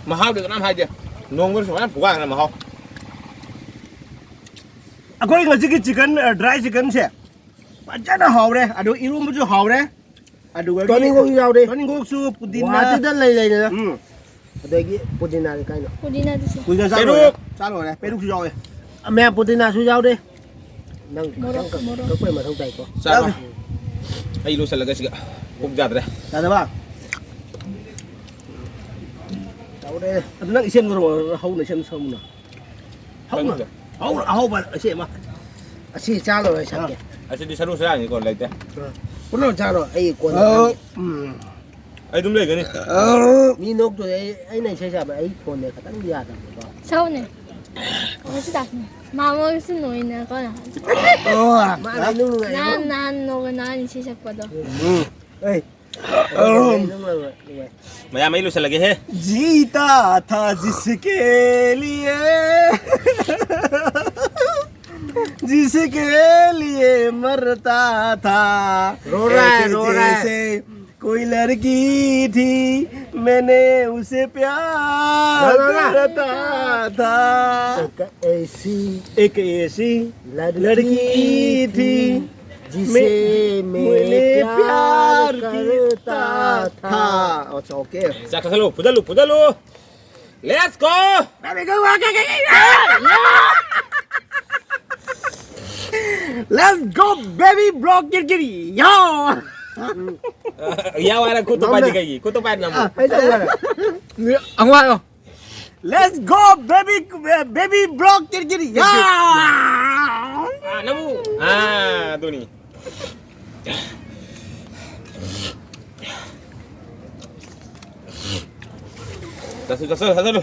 ꯃꯍꯥꯎꯗꯤ ꯀꯅꯥꯝ ꯍꯥꯏꯗꯦ꯫ ꯅꯣꯡꯃꯗ ꯁꯨꯃꯥꯏꯅ ꯄꯨꯀꯥꯏꯅ ꯃꯍꯥꯎ꯫ ꯑꯩꯈꯣꯏ ꯉꯁꯤꯒꯤ ꯆꯤꯀꯟ, ꯑ, ꯗ꯭ꯔꯥꯏ ꯆꯤꯀꯟꯁꯦ ꯐꯖꯅ ꯍꯥꯎꯔꯦ꯫ ꯑꯗꯨ ꯏꯔꯣꯝꯕꯁꯨ ꯍꯥꯎꯔꯦ꯫ ꯑꯗꯨꯒ ꯇꯣꯅꯤꯡꯈꯣꯛꯁꯨ ꯌꯥꯎꯔꯦ꯫ ꯇꯣꯅꯤꯡꯈꯣꯛꯁꯨ, ꯄꯨꯗꯤꯅꯥ꯫ ꯒꯨꯍꯥꯇꯤꯗ ꯂꯩ ꯂꯩꯗꯅ꯫ ꯎꯝ꯫ ꯑꯗꯒꯤ ꯄꯨꯗꯤꯅꯥꯗꯤ ꯀꯥꯏꯅꯣ? ꯄꯨꯗꯤꯅꯥꯗꯨꯁꯨ꯫ ꯄꯨꯗꯤꯅꯥ ꯆꯥ ꯂꯣꯏꯔꯦ꯫ ꯄꯦꯔꯨꯛ꯫ ꯆꯥ ꯂꯣꯏꯔꯦ꯫ ꯄꯦꯔꯨꯛꯁꯨ ꯌꯥꯎꯋꯦ꯫ ꯃꯌꯥꯝ ꯄꯨꯗꯤꯅꯥꯁꯨ ꯌꯥꯎꯔꯦ꯫ ꯅꯪ ꯃꯣꯔꯣꯛ, ꯈꯤꯇꯪ ꯀꯛ-, ꯃꯣꯔꯣꯛ꯫ ꯀꯛꯄꯩ ꯃꯊꯧ ꯇꯥꯏꯀꯣ꯫ ꯆꯥꯔꯣ꯫ ꯌꯥꯎꯗꯦ꯫ ꯑꯩ ꯂꯣꯏꯁꯤꯜꯂꯒ ꯁꯤꯒ꯫ ꯄꯨꯛ ꯌꯥꯗ꯭ꯔꯦ꯫ ꯌꯥꯗꯕ? ꯑꯗꯨ ꯅꯪ ꯏꯁꯦꯝꯗꯨꯔꯣ? ꯍꯧꯅ ꯏꯁꯦꯝ ꯁꯧꯅ꯫ ꯍꯧꯅ꯫ ꯈꯪꯗꯦ꯫ ꯍꯧꯅ ꯑꯍꯧꯕ ꯑꯁꯤ ꯑꯃ꯫ ꯑꯁꯤ ꯆꯥ ꯂꯣꯏꯔ ꯁꯛꯀꯦ꯫ ꯑꯁꯤꯗꯤ ꯁꯔꯨ ꯁꯔꯥꯡꯅꯤꯀꯣ, ꯂꯩꯇꯦ꯫ ꯄꯨꯟꯅ ꯆꯥꯔꯣ, ꯑꯩ ꯀꯣꯟꯅ ꯑꯧ꯫ ꯆꯥꯒꯦ꯫ ꯎꯝ꯫ ꯑꯩ ꯑꯗꯨꯝ ꯂꯩꯒꯅꯤ꯫ ꯑꯧ꯫ ꯃꯤ ꯅꯣꯛꯇꯣꯏꯅꯦ, ꯑꯩ, ꯑꯩꯅ ꯏꯁꯩ ꯁꯛꯄ, ꯑꯩ ꯈꯣꯟꯅꯦ ꯈꯤꯇꯪ ꯌꯥꯗꯕꯅꯦꯀꯣ꯫ ꯁꯛꯎꯅꯦ꯫ ꯉꯁꯤ ꯇꯥꯛꯅꯦ꯫ ꯃꯥꯃꯣꯒꯤꯁꯨ ꯅꯣꯏꯅꯀꯣ ꯅꯍꯥꯟ꯫ ꯑꯣ꯫ ꯃꯥꯅ ꯅꯨꯡꯉꯥꯏꯕ꯫ ꯅꯍꯥꯟ, ꯅꯍꯥꯟ ꯅꯣꯛꯑꯒ ꯅꯍꯥꯟ ꯏꯁꯩ ꯁꯛꯄꯗꯣ꯫ ꯎꯝ꯫ ꯑꯩ꯫ ꯃꯌꯥꯝ, ꯑꯩ ꯂꯣꯏꯁꯤꯜꯂꯒꯦꯍꯦ꯫ जीता था जिसके लिए, जिसके लिए मरता था। रो रहा है, ऐसे रो रहा है। जैसे कोई लड़की थी, मैंने उसे प्यार ना, ना, ना। करता था। एक ऐसी एक ऐसी लड़की लड़की थी, थी, जिसे मैं, मैं मैंने प्यार प्यार करता करता था। था। अच्छा, OK। 자, 가서 보달로, 보달로. Let's go. Let's go, baby, bro, get, get, yo. 야, 와라, 코토 Nóng này. Cái gì? Cô tô bài nằm. À, thấy sao rồi? Ăn qua rồi. Let's go, baby, baby, bro, get, get, yo. 아, 나무. 아, 도니. 자, 자, 자, 자, 자.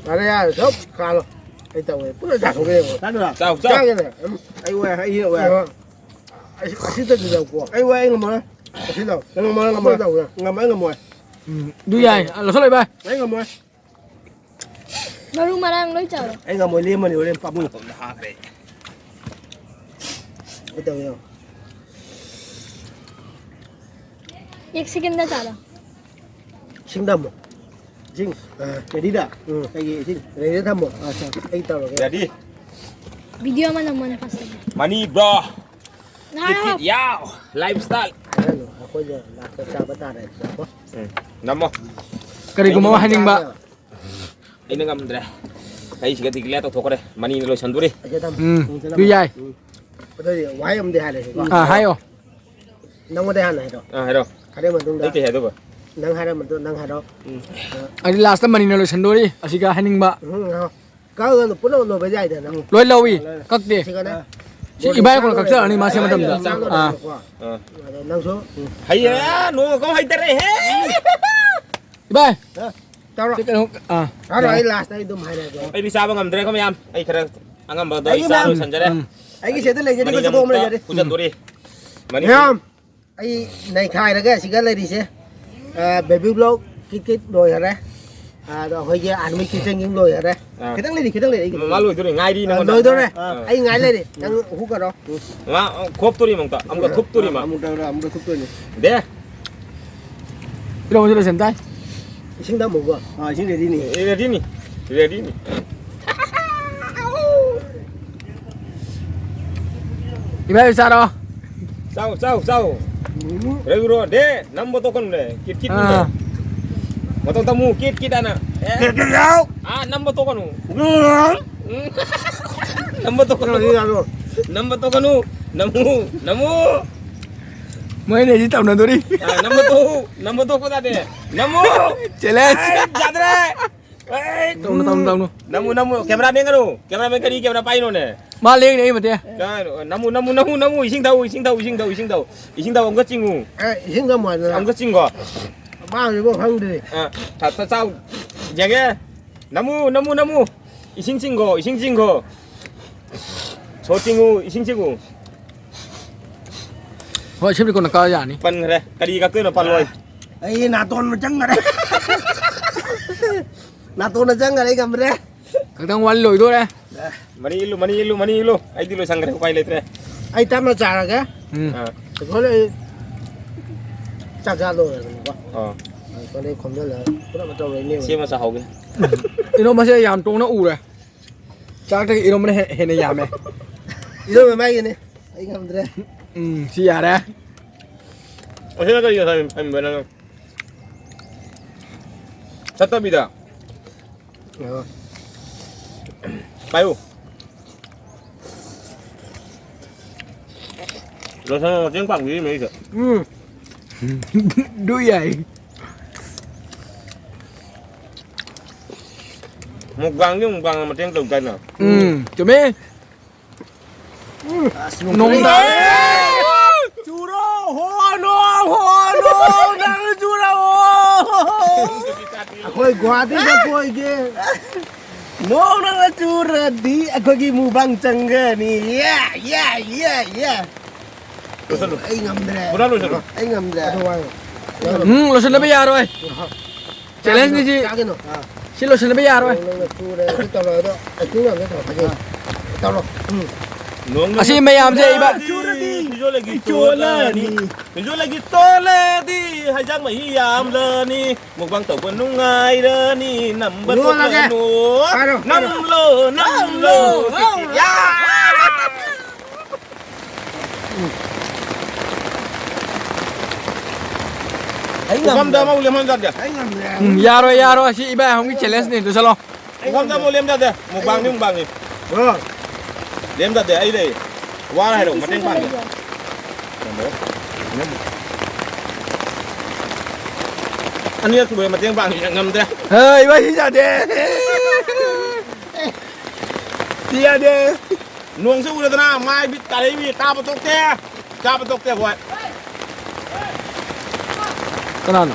Ở đây à, sốt, khà luôn. Ê, tao ơi, bữa nay tao không biết. Tao được. Sao, sao? Cái này, em, ai qua, ai hiểu qua. Ờ. Ai, ai xí tao từ đầu qua. Ai qua, ai ngồi mà. Ai xí đâu? Ai ngồi mà, ai ngồi mà. Tao được. Ngồi mà, ai ngồi mà. Ừ, đuôi dài, à, là số này ba. Ai ngồi mà. Baru marang lo, chao. Ai ngồi mà, liêm mà, liêm, liêm, pap. Ito yun. Yak sikin na chalo. Sing damo. Sing. Ah, jadi da. Hmm. Lagi sing. Jadi damo. Ah, sa. Ay talo. Jadi. Video mana mana pasti. Money, bro. Nah, tikit, yow. Lifestyle. Ano, ako dyan. Nasa Sabbath na rin. Ako. Hmm. Namo. Kari gumawa haning ba? Ay, nangamdra. Ay, sige, tigil na to, tokore. Money na lo, sanduri. Ay, tam. Hmm. Biyay. Ito, why am di hale? Ah, hayo. Nang mo di hale, ito. Ah, hello. Kare mo dung da. Ay, kaya ito ba? ꯅꯪ ꯍꯥꯏꯔꯝꯕꯗꯣ ꯅꯪ ꯍꯥꯏꯔꯣ꯫ ꯎꯝ꯫ ꯑꯩꯗꯤ ꯂꯥꯁꯇ ꯃꯅꯤꯅ ꯂꯣꯏꯁꯟꯗꯣꯔꯤ ꯑꯁꯤꯒ ꯍꯥꯏꯅꯤꯡꯕ꯫ ꯎꯝ, ꯉꯥꯏꯈꯣ꯫ ꯀꯛꯑꯒ ꯄꯨꯂꯞ ꯂꯣꯏꯕ ꯌꯥꯏꯗꯅ꯫ ꯂꯣꯏ ꯂꯧꯏ꯫ ꯀꯛꯇꯦ꯫ ꯁꯤꯒꯅꯦ꯫ ꯁꯤ ꯏꯕꯥꯏ ꯀꯣꯟꯅ ꯀꯛꯆꯔꯅꯤ ꯃꯥ ꯁꯦꯝ ꯃꯇꯝꯗ꯫ ꯑꯥ꯫ ꯑꯥ꯫ ꯑꯗꯣ ꯅꯪꯁꯨ꯫ ꯍꯩꯌꯦ, ꯅꯣꯡꯃ ꯀꯧ ꯍꯩꯇꯔꯦꯍꯦ꯫ ꯏꯕꯥꯏ꯫ ꯇꯧꯔꯣ꯫ ꯁꯤ ꯀꯩꯅꯣ, ꯑꯥ꯫ ꯇꯧꯔꯣ, ꯑꯩ ꯂꯥꯁꯇ ꯑꯩ ꯑꯗꯨꯝ ꯍꯥꯏꯔꯛꯑꯒꯦ꯫ ꯑꯩꯗꯤ ꯆꯥꯕ ꯉꯝꯗ꯭ꯔꯦꯀꯣ ꯃꯌꯥꯝ꯫ ꯑꯩ ꯈꯔ ꯑꯉꯝꯕꯗ ꯑꯩ ꯑꯩ ꯆꯥ ꯃꯌꯥꯝ ꯂꯣꯏꯁꯟꯖꯔꯦ꯫ ꯎꯝ꯫ ꯑꯩꯒꯤ ꯁꯦꯠꯇ ꯂꯩꯖꯔꯤꯕ ꯃꯅꯤꯡ ꯆꯒꯣꯝ ꯑꯃꯨꯛꯇ ꯂꯩꯖꯔꯤ꯫ ꯄꯨꯖꯟꯗꯣꯔꯤ꯫ ꯃꯅꯤꯡ ꯃꯌꯥꯝ꯫ ꯑꯩ ꯅꯩꯈꯥꯏꯔꯒ ꯑꯁꯤꯒ ꯂꯩꯔꯤꯁꯦ, ꯑ, ꯕꯦꯕꯤ ꯕ꯭ꯂꯣꯛ ꯀꯤꯠ ꯀꯤꯠ ꯂꯣꯏꯈꯔꯦ꯫ ꯑꯗꯣ ꯑꯩꯈꯣꯏꯒꯤ ꯑꯥꯔꯃꯤ ꯀꯤꯠꯆꯟꯒꯤ ꯂꯣꯏꯈꯔꯦ꯫ ꯑꯥ꯫ ꯈꯤꯇꯪ ꯂꯩꯔꯤ, ꯈꯤꯇꯪ ꯂꯩꯔꯤ, ꯑꯩꯒꯤ꯫ ꯃꯥ ꯂꯣꯏꯗꯣꯔꯦ, ꯉꯥꯏꯔꯤ ꯑ, ꯅꯉꯣꯟꯗ꯫ ꯂꯣꯏꯗꯣꯔꯦ꯫ ꯑꯥ꯫ ꯑꯩ ꯉꯥꯏ ꯂꯩꯔꯦ꯫ ꯅꯪ ꯍꯨꯛꯀꯔꯣ꯫ ꯃꯥ, ꯑ, ꯈꯣꯞꯇꯣꯔꯤ ꯑꯃꯨꯛꯇ, ꯑꯃꯨꯛꯀ ꯊꯨꯞꯇꯣꯔꯤ ꯃꯥ꯫ ꯑꯃꯨꯛꯇ, ꯑꯃꯨꯛꯇ ꯊꯨꯞꯇꯣꯏꯅꯤ꯫ ꯗꯦ꯫ ꯏꯔꯣ, ꯏꯔꯣ, ꯁꯦꯝꯇꯥꯏ꯫ ꯏꯁꯤꯡ ꯊꯝꯃꯨꯀꯣ꯫ ꯑꯥ, ꯏꯁꯤꯡ ꯔꯦꯗꯤꯅꯤ꯫ ꯑꯦ, ꯔꯦꯗꯤꯅꯤ꯫ ꯔꯦꯗꯤꯅꯤ꯫ ꯏꯕꯥꯏ ꯆꯥꯔꯣ꯫ ꯆꯥꯎ, ꯆꯥꯎ, ꯆꯥꯎ꯫ ꯎꯝ꯫ ꯔꯦꯗꯤꯔꯣ? ꯗꯦ, ꯅꯝꯕ ꯇꯣꯛꯀꯅꯨꯅꯦ꯫ ꯀꯤꯠ ꯀꯤꯠ ꯑꯥ꯫ ꯅꯤꯅꯦ꯫ ꯃꯇꯧ ꯇꯝꯃꯨ, ꯀꯤꯠ ꯀꯤꯠ ꯍꯥꯏꯅ꯫ ꯑꯦ꯫ ꯀꯤꯠ ꯀꯤꯠ ꯌꯥꯎ꯫ ꯑꯥ, ꯅꯝꯕ ꯇꯣꯛꯀꯅꯨ꯫ ꯎꯝ꯫ ꯎꯝ꯫ ꯅꯝꯕ ꯇꯣꯛꯀꯅꯨ꯫ ꯌꯥꯔꯣ, ꯌꯥꯔꯣ꯫ ꯅꯝꯕ ꯇꯣꯛꯀꯅꯨ꯫ ꯅꯝꯃꯨ, ꯅꯝꯃꯨ꯫ ꯃꯣꯏ ꯑꯅꯤꯁꯤ ꯇꯧꯅꯗꯣꯔꯤ꯫ ꯑꯥ, ꯅꯝꯕ ꯇꯣꯛꯎ꯫ ꯅꯝꯕ ꯇꯣꯛꯄ ꯌꯥꯗꯦ꯫ ꯅꯝꯃꯨ꯫ ꯆꯦꯂꯦꯟꯖ꯫ ꯑꯩ ꯌꯥꯗ꯭ꯔꯦ꯫ ꯑꯩ ꯇꯧꯅꯨ, ꯇꯧꯅꯨ, ꯇꯧꯅꯨ꯫ ꯅꯝꯃꯨ, ꯅꯝꯃꯨ꯫ ꯀꯦꯃꯦꯔꯥꯃꯦꯟ ꯀꯅꯥꯅꯣ? ꯀꯦꯃꯦꯔꯥꯃꯦꯟ ꯀꯔꯤ ꯀꯦꯃꯦꯔꯥ ꯄꯥꯏꯅꯣꯅꯦ? ꯃꯥ ꯂꯦꯡꯅꯦ ꯑꯩ ꯃꯇꯦ꯫ ꯀꯥꯏꯅꯣ? ꯅꯝꯃꯨ, ꯅꯝꯃꯨ, ꯅꯝꯃꯨ, ꯅꯝꯃꯨ꯫ ꯏꯁꯤꯡ ꯊꯛꯎ, ꯏꯁꯤꯡ ꯊꯛꯎ, ꯏꯁꯤꯡ ꯊꯛꯎ, ꯏꯁꯤꯡ ꯊꯛꯎ꯫ ꯏꯁꯤꯡ ꯊꯛꯎ, ꯑꯃꯨꯛꯀ ꯆꯤꯡꯉꯨ꯫ ꯑꯦ, ꯏꯁꯤꯡ ꯊꯝꯃꯣ ꯍꯥꯏꯗꯅ꯫ ꯑꯃꯨꯛꯀ ꯆꯤꯡꯉꯣ꯫ ꯃꯥ ꯍꯧꯖꯤꯛꯐꯥꯎ ꯈꯪꯗ꯭ꯔꯤ꯫ ꯑ, ꯊ-, ꯊ-, ꯆꯥꯎ꯫ ꯌꯦꯡꯒꯦ꯫ ꯅꯝꯃꯨ, ꯅꯝꯃꯨ, ꯅꯝꯃꯨ꯫ ꯏꯁꯤꯡ ꯆꯤꯡꯈꯣ, ꯏꯁꯤꯡ ꯆꯤꯡꯈꯣ꯫ ꯁꯣ ꯆꯤꯡꯉꯨ, ꯏꯁꯤꯡ ꯆꯤꯡꯉꯨ꯫ ꯍꯣꯏ, ꯁꯤꯕꯨꯗꯤ ꯀꯣꯟꯅ ꯀꯛꯑ ꯌꯥꯅꯤ꯫ ꯄꯟꯈ꯭ꯔꯦ꯫ ꯀꯔꯤ ꯀꯛꯇꯣꯏꯅꯣ? ꯄꯜꯂꯣꯏ꯫ ꯑꯩ ꯅꯥꯇꯣꯟ ꯆꯪꯈꯔꯦ꯫ ꯅꯥꯇꯣꯟꯗ ꯆꯪꯈꯔꯦ, ꯑꯩ ꯉꯝꯗ꯭ꯔꯦ꯫ ꯈꯛꯇꯪ ꯋꯥꯠꯂꯤ, ꯂꯣꯏꯗꯣꯔꯦ꯫ ꯃꯅꯤ ꯏꯜꯂꯨ, ꯃꯅꯤ ꯏꯜꯂꯨ, ꯃꯅꯤ ꯏꯜꯂꯨ꯫ ꯑꯩꯗꯤ ꯂꯣꯏꯁꯟꯈ꯭ꯔꯦ, ꯎꯄꯥꯏ ꯂꯩꯇ꯭ꯔꯦ꯫ ꯑꯩ ꯇꯞꯅ ꯆꯥꯔꯒꯦ꯫ ꯎꯝ꯫ ꯑꯥ꯫ ꯑꯩꯈꯣꯏ ꯂꯩ ꯆꯥꯛ ꯆꯥ ꯂꯣꯏꯔꯕꯅꯤꯀꯣ꯫ ꯑꯥ꯫ ꯑꯩꯈꯣꯏ ꯂꯩ ꯈꯣꯝꯖꯤꯜꯂꯒ ꯄꯨꯂꯞ ꯇꯧꯔꯣꯏꯅꯦꯕ꯫ ꯁꯤ ꯑꯃ ꯆꯥꯍꯧꯒꯦ꯫ ꯏꯔꯣꯝꯕꯁꯦ ꯌꯥꯝ ꯇꯣꯡꯅ ꯎꯔꯦ꯫ ꯆꯥꯛꯇꯒꯤ ꯏꯔꯣꯝꯕꯅ ꯍꯦ-, ꯍꯦꯟꯅ ꯌꯥꯝꯃꯦ꯫ ꯏꯔꯣꯝꯕ ꯃꯥꯒꯤꯅꯦ꯫ ꯑꯩ ꯉꯝꯗ꯭ꯔꯦ꯫ ꯎꯝ, ꯁꯤ ꯌꯥꯔꯦ꯫ ꯑꯁꯤꯅ ꯀꯔꯤ ꯉꯁꯥꯏ ꯍꯟꯕ ꯅꯪ? ꯆꯠꯇꯕꯤꯗ꯫ ꯑꯣ꯫ ꯄꯥꯏꯌꯨ꯫ ꯂꯣꯏꯁꯪ ꯃꯇꯦꯡ ꯄꯥꯡꯕꯤꯔꯤꯃꯦ ꯑꯩꯁꯨ꯫ ꯎꯝ꯫ ꯑꯗꯨ ꯌꯥꯏ꯫ Mukbangꯗꯤ mukbangꯅ ꯃꯇꯦꯡ ꯇꯧꯗꯥꯏꯅꯦ? ꯎꯝ, ꯆꯨꯝꯃꯦ꯫ ꯑꯁ, ꯅꯣꯡ ꯅꯣꯡ ꯇꯥꯔꯦ꯫ ꯇꯥꯔꯦ꯫ ꯆꯨꯔꯣ, ꯍꯣ, ꯅꯣꯡ, ꯍꯣ, ꯅꯣꯡ, ꯅꯪ ꯆꯨꯔꯛꯑꯣ꯫ ꯑꯩꯈꯣꯏ ꯒꯨꯍꯥꯇꯤꯗ ꯀꯣꯏꯒꯦ꯫ ꯅꯣꯡ ꯅꯪꯅ ꯆꯨꯔꯗꯤ ꯑꯩꯈꯣꯏꯒꯤ ꯃꯨꯛꯕꯥꯡ ꯆꯪꯒꯅꯤ꯫ ꯌꯥ, ꯌꯥ, ꯌꯥ, ꯌꯥ꯫ ꯂꯣꯏꯁꯜꯂꯨ꯫ ꯑꯩ ꯉꯝꯗ꯭ꯔꯦ꯫ ꯄꯨꯔꯥ ꯂꯣꯏꯁꯜꯂꯨ꯫ ꯑꯩ ꯉꯝꯗ꯭ꯔꯦ꯫ ꯎꯝ, ꯂꯣꯏꯁꯤꯟꯗꯕ ꯌꯥꯔꯣꯏ꯫ Challengeꯅꯤ ꯁꯤ꯫ ꯆꯥꯒꯤꯅꯣ꯫ ꯁꯤ ꯂꯣꯏꯁꯤꯟꯗꯕ ꯌꯥꯔꯣꯏ꯫ ꯅꯪꯅ ꯆꯨꯔꯦ, ꯁꯤ ꯇꯧꯔꯣ, ꯑꯗꯣ acting ꯌꯥꯝ ꯅꯠꯇ꯭ꯔꯣ? ꯐꯖꯩ꯫ ꯇꯧꯔꯣ꯫ ꯎꯝ꯫ ꯅꯣꯡ ꯑꯁꯤ ꯃꯌꯥꯝꯁꯦ ꯏꯕꯥ- ꯆꯨꯔꯗꯤ ꯐꯤꯖꯣꯜ ꯂꯩꯈꯤ ꯏꯆꯣꯜꯂꯅꯤ꯫ ꯆꯣꯜꯂꯅꯤ꯫ ꯐꯤꯖꯣꯜ ꯂꯩꯈꯤ ꯆꯣꯜꯂꯗꯤ ꯍꯩꯖꯥꯡ ꯃꯍꯤ ꯌꯥꯝꯂꯅꯤ꯫ ꯃꯨꯛꯕꯥꯡ ꯇꯧꯕ ꯅꯨꯡꯉꯥꯏꯔꯅꯤ꯫ ꯅꯝꯕ ꯂꯣꯜꯂꯒꯦ꯫ ꯊꯣꯛꯂꯅꯨ꯫ ꯍꯥꯏꯔꯣ, ꯍꯥꯏꯔꯣ꯫ ꯅꯝꯂꯣ, ꯅꯝꯂꯣ꯫ ꯅꯝꯂꯣ꯫ ꯌꯥ! ꯑꯩ ꯄꯨꯈꯝꯗ ꯉꯝꯗ꯭ꯔꯦ꯫ ꯑꯃ ꯂꯦꯝꯍꯟꯖꯒꯦ꯫ ꯑꯩ ꯉꯝꯗ꯭ꯔꯦ꯫ ꯎꯝ, ꯌꯥꯔꯣꯏ, ꯌꯥꯔꯣꯏ꯫ ꯑꯁꯤ ꯏꯕꯥꯏ ꯑꯍꯨꯝꯒꯤ challengeꯅꯤ꯫ ꯂꯣꯏꯁꯜꯂꯣ꯫ ꯄꯨꯈꯝꯗ ꯑꯃꯨꯛ ꯂꯦꯝꯖꯗꯦ꯫ ꯃꯨꯛꯕꯥꯡꯅꯤ, ꯃꯨꯛꯕꯥꯡꯅꯤ꯫ ꯕ꯭ꯔꯣ꯫ ꯂꯦꯝꯖꯗꯦ, ꯑꯩ ꯂꯩ꯫ ꯋꯥꯔ ꯍꯥꯏꯔꯛꯑꯣ, ꯃꯇꯦꯡ ꯄꯥꯡꯒꯦ꯫ ꯑꯅꯤꯔꯛ ꯁꯨꯕꯗ ꯃꯇꯦꯡ ꯄꯥꯡꯒꯦ, ꯉꯝꯗ꯭ꯔꯦ꯫ ꯍꯩ, ꯏꯕꯥꯏ, ꯁꯤ ꯌꯥꯗꯦ꯫ ꯁꯤ ꯌꯥꯗꯦ꯫ ꯅꯣꯡꯁꯦ ꯎꯔꯗꯅ ꯃꯥꯏ ꯃꯤꯠ ꯀꯥꯔꯛꯏꯃꯤ, ꯇꯥꯕ ꯊꯣꯛꯇꯦ, ꯆꯥꯕ ꯊꯣꯛꯇꯦ ꯑꯩꯈꯣꯏ꯫ ꯀꯅꯥꯅꯣ?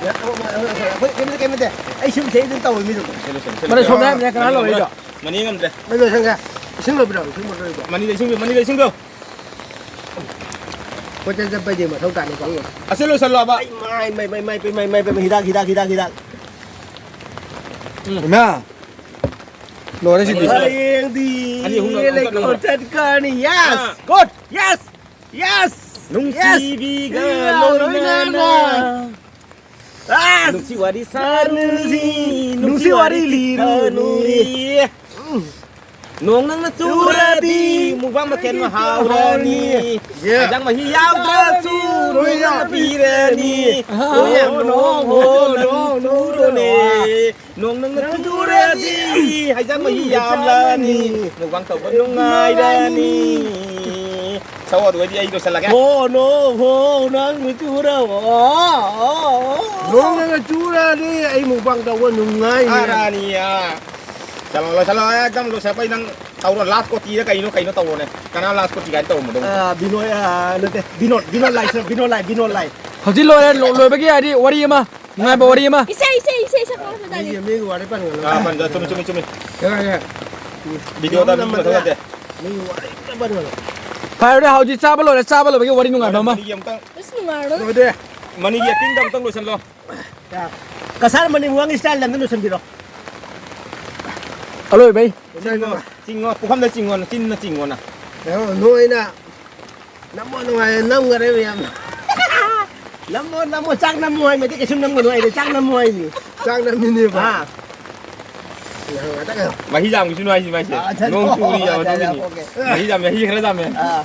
ꯑꯩꯈꯣꯏ ꯀꯩꯝꯇ, ꯀꯩꯝꯇ꯫ ꯑꯩ ꯁꯨꯝ ꯁꯤꯗ ꯑꯗꯨꯝ ꯇꯧꯔꯤꯃꯤ ꯑꯗꯨꯝ꯫ ꯁꯤꯜꯂꯨ, ꯁꯤꯜꯂꯨ, ꯁꯤꯜꯂꯨ꯫ ꯃꯅꯤ ꯁꯣꯝꯗ ꯍꯥꯏꯕꯅꯦ, ꯀꯅꯥ ꯃꯅꯤ ꯂꯧꯔꯤꯗꯣ? ꯃꯅꯤ ꯉꯝꯗ꯭ꯔꯦ꯫ ꯂꯣꯏ ꯂꯣꯏꯁꯟꯒꯦ꯫ ꯏꯁꯤꯡ ꯂꯣꯏꯕꯤꯔꯣ, ꯏꯁꯤꯡ ꯕꯣꯇꯜ ꯂꯣꯏꯕꯤꯔꯣ꯫ ꯃꯅꯤꯗ ꯏꯁꯤꯡ ꯄꯤꯌꯨ, ꯃꯅꯤꯗ ꯏꯁꯤꯡ ꯄꯤꯌꯨ꯫ ꯀꯣꯏꯆꯠ ꯆꯠꯄꯩꯗꯤ ꯃꯊꯧ ꯇꯥꯅꯤꯀꯣ꯫ ꯑꯁꯤ ꯂꯣꯏꯁꯜꯂꯣꯕ꯫ ꯑꯩ ꯃꯥꯏ, ꯃꯥꯏ, ꯃꯥꯏ, ꯃꯥꯏ, ꯃꯥꯏ, ꯃꯥꯏ, ꯃꯥꯏ, ꯍꯤꯗꯥꯛ, ꯍꯤꯗꯥꯛ, ꯍꯤꯗꯥꯛ, ꯍꯤꯗꯥꯛ꯫ ꯏꯃꯥ꯫ ꯂꯣꯏꯔꯦ ꯁꯤꯗꯤ꯫ ꯍꯌꯦꯡꯗꯤ ꯑꯅꯤ ꯑꯍꯨꯝ ꯂꯧ-, ꯂꯩꯀꯣꯜ ꯑꯃꯨꯛꯀ ꯂꯧꯔꯣ꯫ ꯆꯠꯀꯅꯤ꯫ Yes! ꯑꯥ꯫ Good! Yes! Yes! ꯅꯨꯡꯁꯤꯕꯤꯒ Yes! ꯂꯣꯏꯅꯅ꯫ ꯂꯣꯏꯅꯅ꯫ ꯑꯁ! ꯅꯨꯡꯁꯤ ꯋꯥꯔꯤ ꯁꯥꯔꯨꯁꯤ, ꯅꯨꯡꯁꯤ ꯋꯥꯔꯤ ꯂꯤꯔꯨꯅꯤ꯫ ꯅꯣꯡ ꯅꯪꯅ ꯆꯨꯔꯗꯤ, ꯆꯨꯔꯗꯤ, ꯃꯨꯛꯕꯥꯡ ꯃꯊꯦꯜ ꯃꯍꯥꯎꯔꯅꯤ꯫ ꯍꯥꯎꯔꯅꯤ꯫ ꯌꯦ꯫ ꯍꯦꯟꯖꯥꯡ ꯃꯍꯤ ꯌꯥꯎꯗ꯭ꯔꯁꯨ, ꯂꯣꯏꯅ ꯅꯣꯡꯅ ꯄꯤꯔꯅꯤ꯫ ꯑꯍꯥ꯫ ꯍꯣ, ꯅꯣꯡ, ꯍꯣ, ꯅꯣꯡ ꯆꯨꯔꯣꯅꯦ꯫ ꯅꯣꯡ ꯅꯪꯅ ꯆꯨꯔꯗꯤ, ꯍꯩꯖꯥꯡ ꯃꯍꯤ ꯌꯥꯝꯂꯅꯤ꯫ ꯃꯨꯛꯕꯥꯡ ꯇꯧꯕ ꯅꯨꯡꯉꯥꯏꯔꯅꯤ꯫ ꯁꯛꯑꯣ, ꯑꯗꯨ ꯑꯣꯏꯗꯤ ꯑꯩ ꯂꯣꯏꯁꯜꯂꯒꯦ꯫ ꯍꯣ, ꯅꯣ, ꯍꯣ, ꯅꯪ ꯆꯨꯔꯕꯣ? ꯅꯣꯡ ꯅꯪꯅ ꯆꯨꯔꯗꯤ, ꯑꯩ ꯃꯨꯛꯕꯥꯡ ꯇꯧꯕ ꯅꯨꯡꯉꯥꯏꯅꯤ꯫ ꯑꯔꯥꯅꯤꯌꯥ꯫ ꯆꯠꯂꯣ, ꯂꯣꯏꯁꯜꯂꯣ, ꯑꯦ, ꯑꯗꯨꯝ ꯂꯣꯏꯁꯜꯂꯣ꯫ ꯑꯩ ꯅꯪ ꯇꯧꯔꯣ, ꯂꯥꯁ ꯀꯣꯇꯤꯔ ꯀꯩꯅꯣ, ꯀꯩꯅꯣ ꯇꯧꯔꯣꯅꯦ꯫ ꯀꯅꯥ ꯂꯥꯁ ꯀꯣꯇꯤ ꯀꯥꯏꯅ ꯇꯧꯔꯝꯕꯗꯣ? ꯑ, ꯕꯤꯅꯣꯏ, ꯑ, ꯅꯠꯇꯦ, ꯕꯤꯅꯣꯗ, ꯕꯤꯅꯣꯗ ꯂꯥꯏ, ꯁꯔ, ꯕꯤꯅꯣꯗ ꯂꯥꯏ, ꯕꯤꯅꯣꯗ ꯂꯥꯏ꯫ ꯍꯧꯖꯤꯛ ꯂꯣꯏꯔꯦ, ꯂꯣ-, ꯂꯣꯏꯕꯒꯤ ꯍꯥꯏꯗꯤ ꯋꯥꯔꯤ ꯑꯃ, ꯅꯨꯡꯉꯥꯏꯕ ꯋꯥꯔꯤ ꯑꯃ꯫ ꯏꯁꯩ, ꯏꯁꯩ, ꯏꯁꯩ ꯁꯛꯄ ꯃꯤꯒꯤ, ꯃꯤꯒꯤ ꯋꯥꯔꯤ ꯄꯟꯒꯅꯨ꯫ ꯑꯥ, ꯄꯟꯖ-, ꯆꯨꯝꯃꯤ, ꯆꯨꯝꯃꯤ, ꯆꯨꯝꯃꯤ꯫ ꯌꯥꯔꯦ, ꯌꯥꯔꯦ꯫ ꯚꯤꯗꯤꯑꯣꯗ ꯃꯤ ꯅꯝꯕꯗ ꯃꯊꯧ ꯅꯠꯇꯦ꯫ ꯃꯤꯒꯤ ꯋꯥꯔꯤ ꯑꯝꯇ ꯄꯟꯒꯅꯨ꯫ ꯐꯔꯦ, ꯍꯧꯖꯤꯛ ꯆꯥꯕ ꯂꯣꯏꯔꯦ, ꯆꯥꯕ ꯂꯣꯏꯕꯒꯤ ꯋꯥꯔꯤ ꯅꯨꯡꯉꯥꯏꯕ ꯑꯃ꯫ ꯃꯅꯤꯒꯤ ꯑꯝꯇꯪ, ꯑꯁ, ꯅꯨꯡꯉꯥꯏꯔꯣꯏ꯫ ꯂꯣꯏꯗꯦ꯫ ꯃꯅꯤꯒꯤ ꯑꯦꯛꯇꯤꯡꯗ ꯑꯝꯇꯪ ꯂꯣꯏꯁꯜꯂꯣ꯫ ꯌꯥ꯫ ꯀꯁꯥꯔ ꯃꯅꯤ ꯋꯥꯡ ꯁ꯭ꯇꯥꯏꯜꯗ ꯑꯝꯇ ꯂꯣꯏꯁꯟꯕꯤꯔꯣ꯫ ꯑꯂꯣꯏꯕꯩ꯫ ꯆꯤꯡꯉꯣ, ꯆꯤꯡꯉꯣ, ꯄꯨꯈꯝꯗ ꯆꯤꯡꯉꯣ, ꯆꯤꯟꯅ ꯆꯤꯡꯉꯣꯅ꯫ ꯌꯦꯡꯉꯣ, ꯅꯣꯏꯅ ꯅꯝꯃꯣ ꯅꯨꯡꯉꯥꯏꯌꯦ, ꯅꯝꯈꯔꯦ ꯃꯌꯥꯝ꯫ ꯅꯝꯃꯣ, ꯅꯝꯃꯣ, ꯆꯥꯛ ꯅꯝꯃꯣ ꯍꯥꯏ, ꯃꯩꯇꯩ ꯀꯩꯁꯨ ꯅꯝꯒꯅꯨ ꯍꯥꯏꯗꯤ, ꯆꯥꯛ ꯅꯝꯃꯣ ꯍꯥꯏꯅꯤ꯫ ꯆꯥꯛ ꯅꯝꯃꯤꯅꯦꯕ꯫ ꯑꯥ꯫ ꯌꯦꯡꯉꯣ, ꯉꯥꯛꯇꯪ ꯉꯥꯏꯌꯣ꯫ ꯃꯍꯤ ꯌꯥꯝꯒꯤꯁꯨ ꯅꯨꯡꯉꯥꯏꯁꯤ ꯃꯥꯏꯁꯦ꯫ ꯑꯥ, ꯅꯣꯡ ꯆꯠꯂꯣ꯫ ꯆꯨꯔꯤ ꯌꯥꯝ ꯑꯥ, ꯌꯥ, ꯌꯥ, ꯃꯇꯨꯡꯒꯤꯅꯤ꯫ ꯑꯣꯀꯦ꯫ ꯃꯍꯤ ꯌꯥꯝ, ꯃꯍꯤ ꯈꯔ ꯌꯥꯝꯃꯦ꯫ ꯑꯥ꯫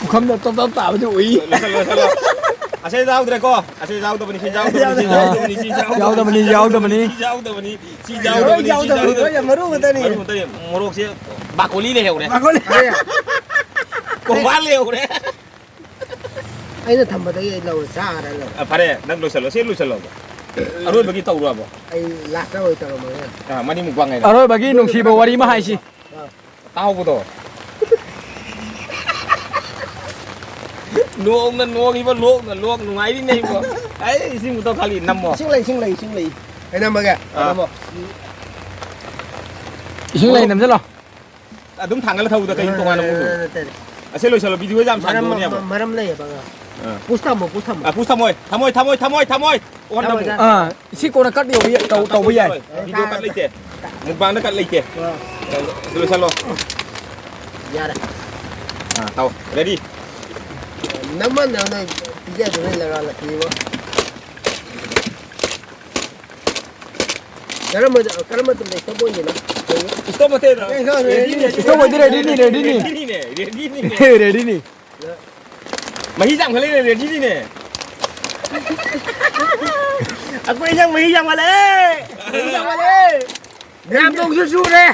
ꯄꯨꯈꯝꯗ ꯇꯞ ꯇꯞ ꯇꯥꯕꯗꯤ ꯎꯏ꯫ ꯂꯣꯏꯁꯜꯂꯣ, ꯂꯣꯏꯁꯜꯂꯣ꯫ ꯑꯁꯤ ꯌꯥꯎꯗ꯭ꯔꯦꯀꯣ꯫ ꯑꯁꯤ ꯌꯥꯎꯗꯕꯅꯤ, ꯁꯤ ꯌꯥꯎꯗꯕꯅꯤ, ꯁꯤ ꯌꯥꯎꯗꯕꯅꯤ, ꯁꯤ ꯌꯥꯎꯗꯕꯅꯤ, ꯁꯤ ꯌꯥꯎꯗꯕꯅꯤ, ꯌꯥꯎꯗꯕꯅꯤ꯫ ꯁꯤ ꯌꯥꯎꯗꯕꯅꯤ, ꯁꯤ ꯌꯥꯎꯗꯕꯅꯤ, ꯁꯤ ꯌꯥꯎꯗꯕꯅꯤ꯫ ꯃꯔꯨ ꯉꯥꯛꯇꯅꯤ꯫ ꯃꯔꯨ ꯉꯥꯛꯇꯅꯤ꯫ ꯃꯣꯔꯣꯛꯁꯦ ꯕꯥꯀꯣꯂꯤ ꯂꯩꯍꯧꯔꯦ꯫ ꯕꯥꯀꯣꯂꯤ꯫ ꯀꯣꯝꯕꯥ ꯂꯩꯍꯧꯔꯦ꯫ ꯑꯩꯅ ꯊꯝꯕꯗꯒꯤ ꯑꯩ ꯂꯧꯔꯦ, ꯆꯥꯔꯦ ꯂꯧꯔꯦ꯫ ꯑ, ꯐꯔꯦ, ꯅꯪ ꯂꯣꯏꯁꯜꯂꯣ, ꯁꯤ ꯂꯣꯏꯁꯜꯂꯣꯕ꯫ ꯑꯔꯣꯏꯕꯒꯤ ꯇꯧꯔꯕꯣ? ꯑꯩ ꯂꯥꯁꯇ ꯑꯣꯏ ꯇꯧꯔꯝꯃꯒꯦ꯫ ꯑ, ꯃꯅꯤꯡ ꯃꯨꯛꯕꯥꯡ ꯍꯥꯏꯅ꯫ ꯑꯔꯣꯏꯕꯒꯤ ꯅꯨꯡꯁꯤꯕ ꯋꯥꯔꯤ ꯑꯃ ꯍꯥꯏꯁꯤ꯫ ꯑ꯫ ꯇꯥꯍꯧꯕꯗꯣ꯫ ꯅꯣꯡꯅ ꯅꯣꯡ ꯏꯕꯣ, ꯂꯣꯛꯅ ꯂꯣꯛ, ꯅꯨꯡꯉꯥꯏꯔꯤꯅꯦ ꯏꯕꯣ꯫ ꯑꯩ ꯏꯁꯤꯡ ꯕꯣꯇꯜ ꯈꯥꯂꯤ ꯅꯝꯃꯣ꯫ ꯏꯁꯤꯡ ꯂꯩ, ꯏꯁꯤꯡ ꯂꯩ, ꯏꯁꯤꯡ ꯂꯩ꯫ ꯑꯩ ꯅꯝꯃꯒꯦ? ꯑ꯫ ꯅꯝꯃꯣ꯫ ꯏꯁꯤꯡ ꯂꯩ, ꯅꯝꯁꯤꯜꯂꯣ꯫ ꯑꯗꯨꯝ ꯊꯥꯡꯒꯠꯂ ꯊꯧꯕꯗ ꯀꯩꯅꯣ ꯇꯣꯉꯥꯟꯅ ꯑꯃꯨꯛ ꯅꯠꯇꯦ, ꯅꯠꯇꯦ꯫ ꯑꯁꯤ ꯂꯣꯏꯁꯜꯂꯣ, ꯚꯤꯗꯤꯑꯣ ꯌꯥꯝ ꯃꯔꯝ, ꯁꯥꯡꯗꯣꯛꯑꯅꯦꯕ꯫ ꯃ-, ꯃꯔꯝ ꯂꯩꯌꯦꯕ, ꯑꯉꯥꯡ꯫ ꯑ꯫ ꯄꯨꯁ ꯊꯝꯃꯣ, ꯄꯨꯁ ꯊꯝꯃꯣ꯫ ꯑ, ꯄꯨꯁ ꯊꯝꯃꯣꯏ, ꯊꯝꯃꯣꯏ, ꯊꯝꯃꯣꯏ, ꯊꯝꯃꯣꯏ, ꯊꯝꯃꯣꯏ꯫ ꯑꯣꯟ ꯊꯝꯃꯣ, ꯊꯝꯃꯣ꯫ ꯊꯝꯃꯣ꯫ ꯑꯥ, ꯁꯤ ꯀꯣꯟꯅ ꯀꯠ ꯌꯧꯕ ꯌꯥ-, ꯇꯧ-, ꯇꯧꯕ ꯌꯥꯏ꯫ ꯚꯤꯗꯤꯑꯣ ꯀꯠ ꯂꯩꯇꯦ꯫ ꯃꯨꯛꯕꯥꯡꯗ ꯀꯠ ꯂꯩꯇꯦ꯫ ꯑ꯫ ꯂꯣꯏꯁꯜꯂꯣ꯫ ꯌꯥꯔꯦ꯫ ꯑ, ꯇꯧ꯫ ꯔꯦꯗꯤ꯫ ꯅꯝꯃꯟꯗꯅ ꯄꯤꯖꯗꯣꯏꯅꯦ ꯂꯒꯥ ꯂꯛꯀꯤꯕꯣ꯫ ꯀꯔꯝꯕ, ꯀꯔꯝꯕ ꯃꯇꯝꯗ stop ꯑꯣꯏꯗꯣꯏꯅꯣ? Stop ꯅꯠꯇꯦ, ꯔꯦꯗꯤꯅꯦ, stop ꯑꯣꯏꯗꯤ ꯔꯦꯗꯤꯅꯦ, ꯔꯦꯗꯤꯅꯦ꯫ ꯔꯦꯗꯤꯅꯦ, ꯔꯦꯗꯤꯅꯦ꯫ ꯔꯦꯗꯤꯅꯦ꯫ ꯃꯍꯤ ꯆꯥꯝꯈꯠꯂꯛꯏꯅꯦ, ꯔꯦꯗꯤꯅꯤꯅꯦ꯫ ꯑꯩꯈꯣꯏ ꯏꯟꯖꯥꯡ ꯃꯍꯤ ꯆꯥꯝꯈꯠꯂꯛꯑꯦ꯫ ꯃꯍꯤ ꯆꯥꯝꯈꯠꯂꯛꯑꯦ꯫ ꯃꯌꯥꯝ ꯇꯧꯁꯨ ꯁꯨꯔꯦ꯫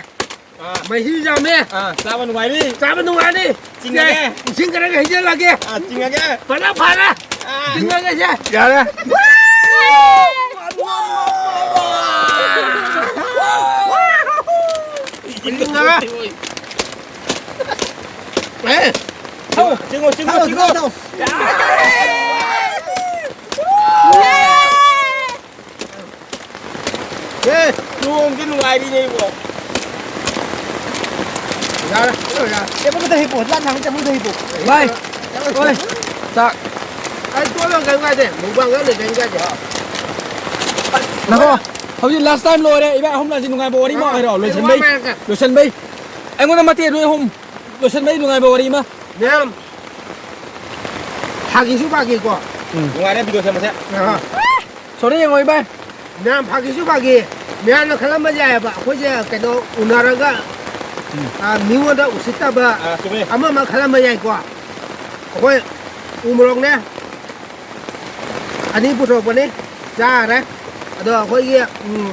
ꯑꯥ꯫ ꯃꯍꯤ ꯌꯥꯝꯃꯦ꯫ ꯑꯥ, ꯆꯥꯕ ꯅꯨꯡꯉꯥꯏꯔꯤ꯫ ꯆꯥꯕ ꯅꯨꯡꯉꯥꯏꯔꯤ꯫ ꯆꯤꯡꯉꯒꯦ꯫ ꯏꯁꯤꯡ ꯈꯔ ꯍꯩꯖꯤꯜꯂꯒꯦ꯫ ꯑꯥ, ꯆꯤꯡꯉꯒꯦ꯫ ꯐꯖ ꯐꯔꯦ꯫ ꯑꯥ꯫ ꯆꯤꯡꯉꯒꯦ ꯁꯦ꯫ ꯌꯥꯔꯦ꯫ ꯑꯦ! ꯊꯧ! ꯆꯤꯡꯉꯣ, ꯆꯤꯡꯉꯣ, ꯊꯧ, ꯆꯤꯡꯉꯣ! ꯊꯧ, ꯊꯧ! ꯑꯦ! ꯅꯣꯡꯁꯦ ꯅꯨꯡꯉꯥꯏꯔꯤꯅꯦ ꯏꯕꯣ꯫ ꯌꯥꯔꯦ, ꯌꯥꯔꯦ꯫ ꯇꯦꯕꯜꯗ ꯍꯤꯞꯄꯣ, ꯂꯥꯠ ꯊꯥꯡ ꯇꯦꯕꯜꯗ ꯍꯤꯞꯄꯣ꯫ ꯚꯥꯏ, ꯍꯣꯏ, ꯆꯥꯛ꯫ ꯑꯩ ꯇꯣꯛꯑꯒ ꯀꯩꯝ ꯀꯥꯏꯗꯦ, ꯃꯨꯛꯕꯥꯡ ꯈꯔ ꯂꯩ, ꯀꯩꯝ ꯀꯥꯏꯗꯦ꯫ ꯅꯈꯣ, ꯍꯧꯖꯤꯛ last time ꯂꯣꯏꯔꯦ, ꯏꯕꯥꯏ ꯑꯍꯨꯝ ꯂꯥꯟꯁꯤ ꯅꯨꯡꯉꯥꯏꯕ ꯋꯥꯔꯤ ꯑꯃ ꯑꯥ, ꯍꯥꯏꯔꯛꯑꯣ, ꯑꯩ ꯋꯥ ꯂꯣꯏꯁꯟꯕꯩ꯫ ꯃꯌꯥꯝ ꯀ- ꯂꯣꯏꯁꯟꯕꯩ꯫ ꯑꯩꯉꯣꯟꯗ ꯃꯇꯦꯛ ꯅꯣꯏ ꯑꯍꯨꯝ ꯂꯣꯏꯁꯟꯕꯩ ꯅꯨꯡꯉꯥꯏꯕ ꯋꯥꯔꯤ ꯑꯃ꯫ ꯃꯌꯥꯝ ꯐꯥꯒꯤꯁꯨ ꯐꯥꯒꯤꯀꯣ꯫ ꯎꯝ꯫ ꯅꯨꯡꯉꯥꯏꯔꯦ video ꯁꯦꯝꯕꯁꯦ꯫ ꯑꯥ꯫ Sorry ꯌꯦꯡꯉꯣ ꯏꯕꯥꯏ꯫ ꯃꯌꯥꯝ ꯐꯥꯒꯤꯁꯨ ꯐꯥꯒꯤ꯫ ꯃꯌꯥꯝꯅ ꯈꯜꯂꯝꯕ ꯌꯥꯏꯑꯕ꯫ ꯑꯩꯈꯣꯏꯁꯦ ꯀꯩꯅꯣ ꯎꯅꯔꯒ, ꯎꯝ꯫ ꯑꯥ, ꯃꯤꯉꯣꯟꯗ ꯎꯁꯤꯠꯇꯕ ꯑꯥ, ꯆꯨꯝꯃꯦ꯫ ꯑꯃ ꯑꯃ ꯈꯜꯂꯝꯕ ꯌꯥꯏꯀꯣ꯫ ꯑꯩꯈꯣꯏ ꯎ ꯃꯣꯔꯣꯛꯅꯦ꯫ ꯑꯅꯤ ꯄꯨꯊꯣꯛꯄꯅꯤ꯫ ꯆꯥꯔꯦ꯫ ꯑꯗꯣ ꯑꯩꯈꯣꯏꯒꯤ, ꯎꯝ,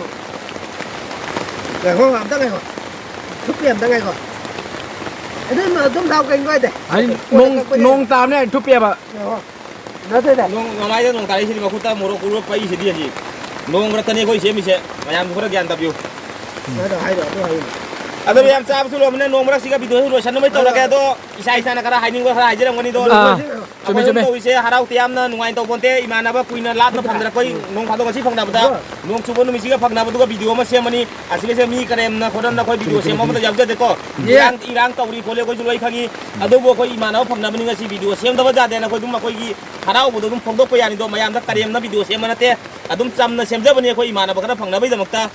ꯉꯥꯏꯈꯣ, ꯑꯝꯇ ꯉꯥꯏꯈꯣ꯫ ꯊꯨꯞꯄꯤ ꯑꯝꯇ ꯉꯥꯏꯈꯣ꯫ ꯑꯗꯨꯝ, ꯑꯗꯨꯝ ꯊꯥꯎ ꯀꯩꯝ ꯀꯥꯏꯗꯦ꯫ ꯍꯥꯏꯗꯤ ꯀꯣꯟꯅ ꯅꯣꯡ, ꯀꯛꯄꯅꯦ꯫ ꯅꯣꯡ ꯇꯥꯕꯅꯦ ꯊꯨꯞꯄꯦꯕ꯫ ꯉꯥꯏꯈꯣ꯫ ꯅꯠꯇꯦꯗ꯫ ꯅꯣꯡ ꯃꯃꯥꯏꯗ ꯅꯣꯡ ꯇꯥꯔꯛꯏꯁꯤꯗꯤ ꯃꯈꯨꯠꯇ ꯃꯣꯔꯣꯛ ꯀꯨꯔꯨꯞ ꯄꯛꯏꯁꯤꯗꯤ ꯍꯧꯖꯤꯛ꯫ ꯅꯣꯡ ꯃꯔꯛꯇꯅꯤ ꯑꯩꯈꯣꯏ ꯁꯦꯝꯃꯤꯁꯦ꯫ ꯃꯌꯥꯝꯁꯨ ꯈꯔ ꯒ꯭ꯌꯥꯟ ꯇꯥꯕꯤꯌꯨ꯫ ꯍꯥꯏꯔꯣ, ꯍꯥꯏꯔꯣ, ꯑꯗꯨ ꯍꯥꯏꯌꯨ꯫ ꯑꯗꯣ ꯃꯌꯥꯝ ꯆꯥꯕꯁꯨ ꯂꯣꯏꯔꯕꯅꯤꯅ ꯅꯣꯡ ꯃꯔꯛꯁꯤꯒ videoꯁꯤ ꯂꯣꯏꯁꯟꯅꯕꯩ ꯇꯧꯔꯒꯦ꯫ ꯑꯗꯣ ꯏꯁꯥ ꯏꯁꯥꯅ ꯈꯔ ꯍꯥꯏꯅꯤꯡꯕ ꯈꯔ ꯍꯥꯏꯖꯔꯝꯒꯅꯤꯗꯣ꯫ ꯑꯗꯨ ꯑꯥ, ꯂꯣꯏꯁꯤꯜꯂꯣ꯫ ꯆꯨꯝꯃꯦ, ꯑꯩꯈꯣꯏ ꯑꯍꯨꯝ ꯆꯨꯝꯃꯦ꯫ ꯇꯧꯔꯤꯁꯦ ꯍꯔꯥꯎ ꯇꯌꯥꯝꯅ ꯅꯨꯡꯉꯥꯏꯅ ꯇꯧꯕ ꯅꯠꯇꯦ꯫ ꯏꯃꯥꯟꯅꯕ ꯀꯨꯏꯅ ꯂꯥꯞꯅ ꯐꯪꯗꯅ ꯑꯩꯈꯣꯏ ꯅꯣꯡ ꯐꯥꯗꯣꯛ ꯉꯁꯤ ꯐꯪꯅꯕꯗ ꯅꯣꯡ ꯆꯨꯕ ꯅꯨꯃꯤꯠꯁꯤꯒ ꯐꯪꯅꯕꯗꯨꯒ video ꯑꯃ ꯁꯦꯝꯃꯅꯤ꯫ ꯑꯁꯤꯒꯤꯁꯦ ꯃꯤ ꯀꯔꯦꯝꯅ ꯈꯣꯠꯅꯅ ꯑꯩꯈꯣꯏ video ꯁꯦꯝꯕ ꯑꯃꯗ ꯌꯥꯎꯖꯗꯦꯀꯣ꯫ ꯏꯔꯥꯡ, ꯏꯔꯥꯡ ꯇꯧꯔꯤ ꯈꯣꯠꯂꯤ ꯑꯩꯈꯣꯏꯁꯨ ꯂꯣꯏ ꯈꯪꯉꯤ꯫ ꯑꯗꯨꯕꯨ ꯑꯩꯈꯣꯏ ꯏꯃꯥꯟꯅꯕ ꯐꯪꯅꯕꯅꯤ ꯉꯁꯤ video ꯁꯦꯝꯗꯕ ꯌꯥꯗꯦꯅ ꯑꯩꯈꯣꯏ ꯑꯗꯨꯝ ꯑꯩꯈꯣꯏꯒꯤ ꯍꯔꯥꯎꯕꯗꯣ ꯑꯗꯨꯝ ꯐꯣꯡꯗꯣꯛꯄ ꯌꯥꯅꯤꯗꯣ꯫ ꯃꯌꯥꯝꯗ ꯀꯔꯦꯝꯅ video ꯁꯦꯝꯕ ꯅꯠꯇꯦ꯫ ꯑꯗꯨꯝ ꯆꯝꯅ ꯁꯦꯝꯖꯕꯅꯤ ꯑꯩꯈꯣꯏ ꯏꯃꯥꯟꯅꯕ ꯈꯔ ꯐꯪꯅꯕꯒꯤꯗꯃꯛꯇ꯫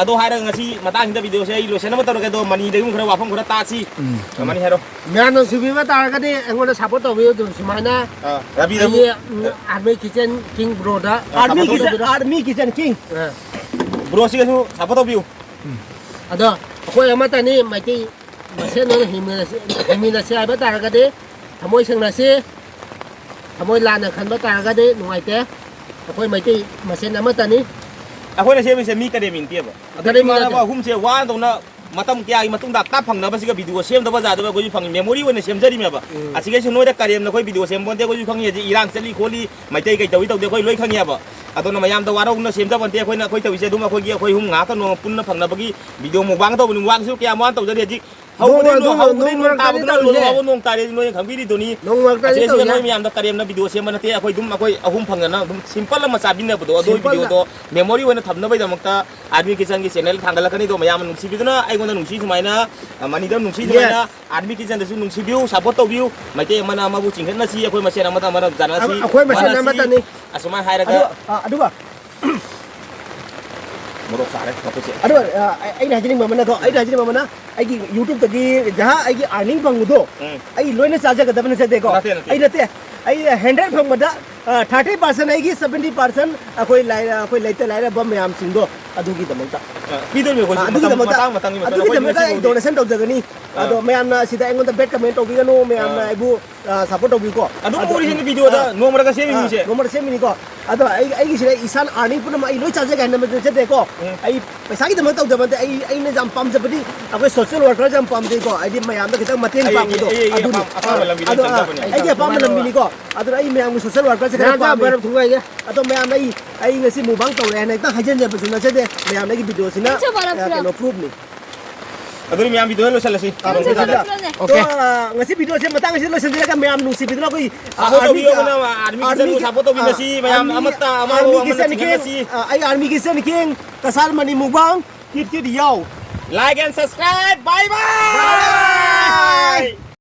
ꯑꯗꯣ ꯍꯥꯏꯔꯒ ꯉꯁꯤ ꯃꯇꯥꯡꯁꯤꯗ videoꯁꯦ ꯑꯩ ꯂꯣꯏꯁꯟꯅꯕ ꯇꯧꯔꯒꯦ꯫ ꯑꯗꯣ ꯃꯅꯤꯗꯒꯤ ꯑꯃꯨꯛ ꯈꯔ ꯋꯥꯐꯝ ꯈꯔ ꯇꯥꯁꯤ꯫ ꯎꯝ꯫ ꯃꯅꯤ ꯍꯥꯏꯔꯣ꯫ ꯃꯌꯥꯝꯅ ꯅꯨꯡꯁꯤꯕꯤꯕ ꯇꯥꯔꯒꯗꯤ ꯑꯩꯉꯣꯟꯗ support ꯇꯧꯕꯤꯌꯨ ꯑꯗꯨꯝ ꯁꯨꯃꯥꯏꯅ꯫ ꯑꯥ, ꯔꯕꯤꯗꯕꯨ ꯑꯩꯒꯤ, ꯎꯝ, Army Kitchen King broꯗ ꯑꯥ, support ꯇꯧꯕꯤꯔꯣ꯫ Army Kitchen King꯫ ꯑꯥ꯫ Broꯁꯤꯒꯁꯨ support ꯇꯧꯕꯤꯌꯨ꯫ ꯑꯗꯣ ꯑꯩꯈꯣꯏ ꯑꯃꯠꯇꯅꯤ, ꯃꯩꯇꯩ ꯃꯁꯦꯟ ꯑꯣꯏꯅ ꯍꯤꯡꯃꯤꯟꯅꯁꯤ, ꯍꯤꯡꯃꯤꯟꯅꯁꯤ ꯍꯥꯏꯕ ꯇꯥꯔꯒꯗꯤ ꯊꯃꯣꯏ ꯁꯦꯡꯅꯁꯤ꯫ ꯊꯃꯣꯏ ꯂꯥꯟꯅ ꯈꯟꯕ ꯇꯥꯔꯒꯗꯤ ꯅꯨꯡꯉꯥꯏꯇꯦ꯫ ꯑꯩꯈꯣꯏ ꯃꯩꯇꯩ ꯃꯁꯦꯟ ꯑꯃꯠꯇꯅꯤ꯫ ꯑꯩꯈꯣꯏꯅ ꯁꯦꯝꯃꯤꯁꯦ ꯃꯤ ꯀꯔꯦꯝ ꯅꯠꯇꯦꯕ꯫ ꯑꯗꯩ ꯀꯔꯦꯝ ꯏꯃꯥꯟꯅꯕ ꯅꯠꯇꯦ꯫ ꯑꯍꯨꯝꯁꯦ ꯋꯥꯅ ꯇꯧꯅ ꯃꯇꯝ ꯀꯌꯥꯒꯤ ꯃꯇꯨꯡꯗ ꯍꯞꯇꯥ ꯐꯪꯅꯕꯁꯤꯒ ꯚꯤꯗꯤꯑꯣ ꯁꯦꯝꯗꯕ ꯌꯥꯗꯕ ꯑꯩꯈꯣꯏꯁꯨ ꯐꯪꯉꯤ, ꯃꯦꯃꯣꯔꯤ ꯑꯣꯏꯅ ꯁꯦꯝꯖꯔꯤꯃꯦꯕ꯫ ꯎꯝ꯫ ꯑꯁꯤꯒꯩꯁꯤ ꯅꯣꯏꯗ ꯀꯔꯦꯝꯅ ꯑꯩꯈꯣꯏ ꯚꯤꯗꯤꯑꯣ ꯁꯦꯝꯕ ꯄꯣꯟꯇꯦ, ꯑꯩꯈꯣꯏꯁꯨ ꯈꯪꯉꯤ꯫ ꯍꯧꯖꯤꯛ ꯏꯔꯥꯡ ꯆꯠꯂꯤ ꯈꯣꯠꯂꯤ, ꯃꯩꯇꯩ ꯀꯩ ꯇꯧꯏ ꯇꯧꯗꯦ ꯑꯩꯈꯣꯏ ꯂꯣꯏ ꯈꯪꯉꯦꯕ꯫ ꯑꯗꯨꯅ ꯃꯌꯥꯝꯗ ꯋꯥꯔꯧꯅ ꯁꯦꯝꯖꯕ ꯅꯠꯇꯦ꯫ ꯑꯩꯈꯣꯏꯅ, ꯑꯩꯈꯣꯏ ꯇꯧꯔꯤꯁꯦ ꯑꯗꯨꯝ ꯑꯩꯈꯣꯏꯒꯤ, ꯑꯩꯈꯣꯏ ꯑꯍꯨꯝ ꯉꯥꯛꯇ ꯅꯣꯡꯃ ꯄꯨꯟꯅ ꯐꯪꯅꯕꯒꯤ ꯚꯤꯗꯤꯑꯣ ꯃꯨꯛꯕꯥꯡ ꯇꯧꯕꯅꯤ꯫ ꯃꯨꯛꯕꯥꯡꯁꯨ ꯀꯌꯥꯝ ꯋꯥꯅ ꯇꯧꯖꯔꯤ꯫ ꯍꯧꯖꯤꯛ ꯅꯣꯡ ꯍꯧꯕꯗꯩ ꯅꯣꯡ, ꯑꯗꯨ ꯍꯧꯕꯗꯩ ꯅꯣꯡ ꯅꯣꯡ ꯃꯔꯛꯇꯅꯤ ꯇꯥꯕꯗꯨꯅ ꯇꯧꯔꯤꯁꯦ꯫ ꯂꯣꯏꯕ ꯐꯥꯎꯕ ꯅꯣꯡ ꯇꯥꯔꯦ, ꯅꯣꯏꯅ ꯈꯪꯕꯤꯔꯤꯗꯨꯅꯤ꯫ ꯅꯣꯡ ꯃꯔꯛꯇꯅꯤ ꯑꯁꯤꯗꯩꯁꯤꯗ ꯇꯧꯔꯤꯁꯦ꯫ ꯅꯣꯏ ꯃꯌꯥꯝꯗ ꯀꯔꯦꯝꯅ ꯚꯤꯗꯤꯑꯣ ꯁꯦꯝꯕ ꯅꯠꯇꯦ, ꯑꯩꯈꯣꯏ ꯑꯗꯨꯝ ꯑꯩꯈꯣꯏ ꯑꯍꯨꯝ ꯐꯪꯅꯅ ꯑꯗꯨꯝ ꯁꯤꯝꯄꯜ ꯑꯃ ꯆꯥꯕꯤꯅꯕꯗꯣ, ꯑꯗꯨꯒꯤ ꯁꯤꯝꯄꯜꯗ꯫ ꯚꯤꯗꯤꯑꯣꯗꯣ ꯃꯦꯃꯣꯔꯤ ꯑꯣꯏꯅ ꯊꯝꯅꯕꯒꯤꯗꯃꯛꯇ ꯑꯥꯔꯃꯤ ꯀꯤꯆꯟꯒꯤ ꯆꯦꯅꯦꯜ ꯊꯥꯡꯒꯠꯂꯛꯀꯅꯤ꯫ ꯑꯗꯣ ꯃꯌꯥꯝꯅ ꯅꯨꯡꯁꯤꯕꯤꯗꯨꯅ ꯑꯩꯉꯣꯟꯗ ꯅꯨꯡꯁꯤ ꯁꯨꯃꯥꯏꯅ, ꯑ, ꯃꯅꯤꯗ ꯅꯨꯡꯁꯤ ꯁꯨꯃꯥꯏꯅ, ꯌꯦꯁ꯫ ꯑꯥꯔꯃꯤ ꯀꯤꯆꯟꯗꯁꯨ ꯅꯨꯡꯁꯤꯕꯤꯌꯨ, ꯁꯞꯄꯣꯔꯠ ꯇꯧꯕꯤꯌꯨ꯫ ꯃꯩꯇꯩ ꯑꯃꯅ ꯑꯃꯕꯨ ꯆꯤꯡꯈꯠꯅꯁꯤ, ꯑꯩꯈꯣꯏ ꯃꯁꯦꯟ ꯑꯃꯗ ꯑꯃꯅ ꯖꯥꯅꯁꯤ, ꯑꯩꯈꯣꯏ ꯃꯁꯦꯟ ꯃꯥꯟꯅꯁꯤ꯫ ꯑꯃꯠꯇꯅꯤ꯫ ꯑꯁꯨꯃꯥꯏꯅ ꯍꯥꯏꯔꯒ ꯑꯗꯨ, ꯑ, ꯑꯗꯨꯒ ꯃꯣꯔꯣꯛ ꯁꯥꯔꯦ ꯃꯈꯨꯠꯁꯦ꯫ ꯑꯗꯣ, ꯑ, ꯑꯩ-, ꯑꯩꯅ ꯍꯥꯏꯖꯅꯤꯡꯕ ꯑꯃꯅꯀꯣ, ꯑꯩꯅ ꯍꯥꯏꯖꯅꯤꯡꯕ ꯑꯃꯅ, ꯑꯩꯒꯤ YouTube-ꯇꯒꯤ ꯖꯍꯥ ꯑꯩꯒꯤ earning ꯐꯪꯕꯗꯣ, ꯎꯝ꯫ ꯑꯩ ꯂꯣꯏꯅ ꯆꯥꯖꯒꯗꯕ ꯅꯠꯆꯗꯦꯀꯣ꯫ ꯅꯠꯇꯦ, ꯅꯠꯇꯦ꯫ ꯑꯩ ꯅꯠꯇꯦ, ꯑꯩ hundred ꯐꯪꯕꯗ, ꯑ, thirty percent ꯑꯩꯒꯤ, seventy percent ꯑꯩꯈꯣꯏ ꯂꯥꯏꯔ-, ꯑꯩꯈꯣꯏ ꯂꯩꯇ ꯂꯥꯏꯔꯕ ꯃꯌꯥꯝꯁꯤꯡꯗꯣ ꯑꯗꯨꯒꯤꯗꯃꯛꯇ꯫ ꯑ, ꯄꯤꯗꯣꯏꯅꯦ ꯑꯩꯈꯣꯏꯁꯨ꯫ ꯑ, ꯃꯇꯝ, ꯑꯗꯨꯒꯤꯗꯃꯛꯇ, ꯃꯇꯥꯡ ꯃꯇꯥꯡꯒꯤ ꯃꯇꯨꯡ ꯏꯟꯅ ꯑꯗꯨꯒꯤꯗꯃꯛꯇ ꯑꯩꯈꯣꯏ ꯑꯩ ꯂꯣꯏꯅ donation ꯇꯧꯖꯒꯅꯤ꯫ ꯑ꯫ ꯑꯗꯣ ꯃꯌꯥꯝꯅ ꯁꯤꯗ ꯑꯩꯉꯣꯟꯗ bad comment ꯇꯧꯕꯤꯒꯅꯨ, ꯃꯌꯥꯝꯅ ꯑ꯫ ꯑꯩꯕꯨ ꯑ, support ꯇꯧꯕꯤꯌꯨꯀꯣ꯫ ꯑꯗꯨꯝ ꯑꯗꯣ, ꯎꯔꯤꯁꯤꯅꯤ video-ꯗ ꯑ, ꯅꯣꯡꯃꯔꯒ ꯁꯦꯝꯃꯤ ꯑ, ꯃꯤꯁꯦ꯫ ꯅꯣꯡꯃꯔꯒ ꯁꯦꯝꯃꯤꯅꯤꯀꯣ꯫ ꯑꯗꯣ ꯑꯩ, ꯑꯩꯒꯤꯁꯤꯗ ꯏꯁꯥꯅ earning ꯄꯨꯝꯅꯃꯛ ꯑꯩ ꯂꯣꯏ ꯆꯥꯖꯒꯦ ꯍꯥꯏꯅ ꯅꯠꯆꯗꯦꯀꯣ꯫ ꯎꯝ꯫ ꯑꯩ ꯄꯩꯁꯥꯒꯤꯗꯃꯛ ꯇꯧꯗꯕ ꯅꯠꯇꯦ꯫ ꯑꯩ, ꯑꯩꯅ ꯌꯥꯝ ꯄꯥꯝꯖꯕꯗꯤ ꯑꯩꯈꯣꯏ social worker ꯌꯥꯝ ꯄꯥꯝꯖꯩꯀꯣ꯫ ꯍꯥꯏꯗꯤ ꯃꯌꯥꯝꯗ ꯈꯤꯇꯪ ꯃꯇꯦꯡ ꯑꯩ, ꯑꯩ, ꯄꯥꯡꯕꯗꯣ꯫ ꯑꯩ, ꯑꯩ ꯑꯗꯨꯅꯤ꯫ ꯑꯄꯥꯝ-, ꯑꯄꯥꯝꯕ ꯂꯝꯕꯤꯗ ꯑꯗꯣ, ꯑ, ꯆꯪꯖꯕꯅꯤ꯫ ꯑꯩꯒꯤ ꯑꯄꯥꯝꯕ ꯂꯝꯕꯤꯅꯤꯀꯣ꯫ ꯑꯗꯨꯅ ꯑꯩ ꯃꯌꯥꯝꯒꯤ social worker-ꯁꯦ ꯈꯔ ꯄꯥꯝꯃꯦ꯫ ꯑꯗꯣ ꯃꯌꯥꯝꯅ ꯑꯩ, ꯑꯩ ꯉꯁꯤ mukbang ꯇꯧꯔꯦ ꯍꯥꯏꯅ ꯍꯦꯛꯇ ꯍꯥꯏꯖꯟꯖꯕꯁꯨ ꯅꯠꯆꯗꯦ꯫ ꯃꯌꯥꯝꯅ ꯑꯩꯒꯤ video-ꯁꯤꯅ, ꯏꯆꯦ ꯕꯔꯞ ꯑ, ꯈꯔ꯫ ꯀꯩꯅꯣ, proof-ꯅꯤ꯫ ꯑꯗꯨꯗꯤ ꯃꯌꯥꯝ video ꯂꯣꯏꯁꯤꯜꯂꯁꯤ꯫ ꯑ, ꯂꯣꯏꯁꯤꯜꯂꯁꯤ꯫ Okay. ꯑ, ꯉꯁꯤ video-ꯁꯦ ꯃꯇꯥꯡ ꯑꯁꯤꯗ ꯂꯣꯏꯁꯤꯟꯖꯔꯒ ꯃꯌꯥꯝ ꯅꯨꯡꯁꯤꯕꯤꯗꯨꯅ ꯑꯩꯈꯣꯏ support ꯑꯥꯔꯃꯤꯒꯤ, ꯇꯧꯕꯤꯌꯣ, ꯑꯥꯔꯃꯤꯒꯤ, support ꯇꯧꯕꯤꯅꯁꯤ, ꯑꯥ, ꯃꯌꯥꯝ ꯑꯥꯔꯃꯤꯒꯤ, ꯑꯃꯠꯇ ꯑꯃ ꯑꯥꯔꯃꯤꯒꯤ ꯑꯃ ꯆꯦꯟ ꯊꯦꯡ, ꯈꯪꯍꯟꯅꯁꯤ꯫ ꯑꯥ, ꯑꯩ ꯑꯥꯔꯃꯤꯒꯤ ꯆꯦꯟ ꯊꯦꯡ, Kasar money mukbang, kit kit ꯌꯥꯎ꯫ Like and subscribe, bye bye!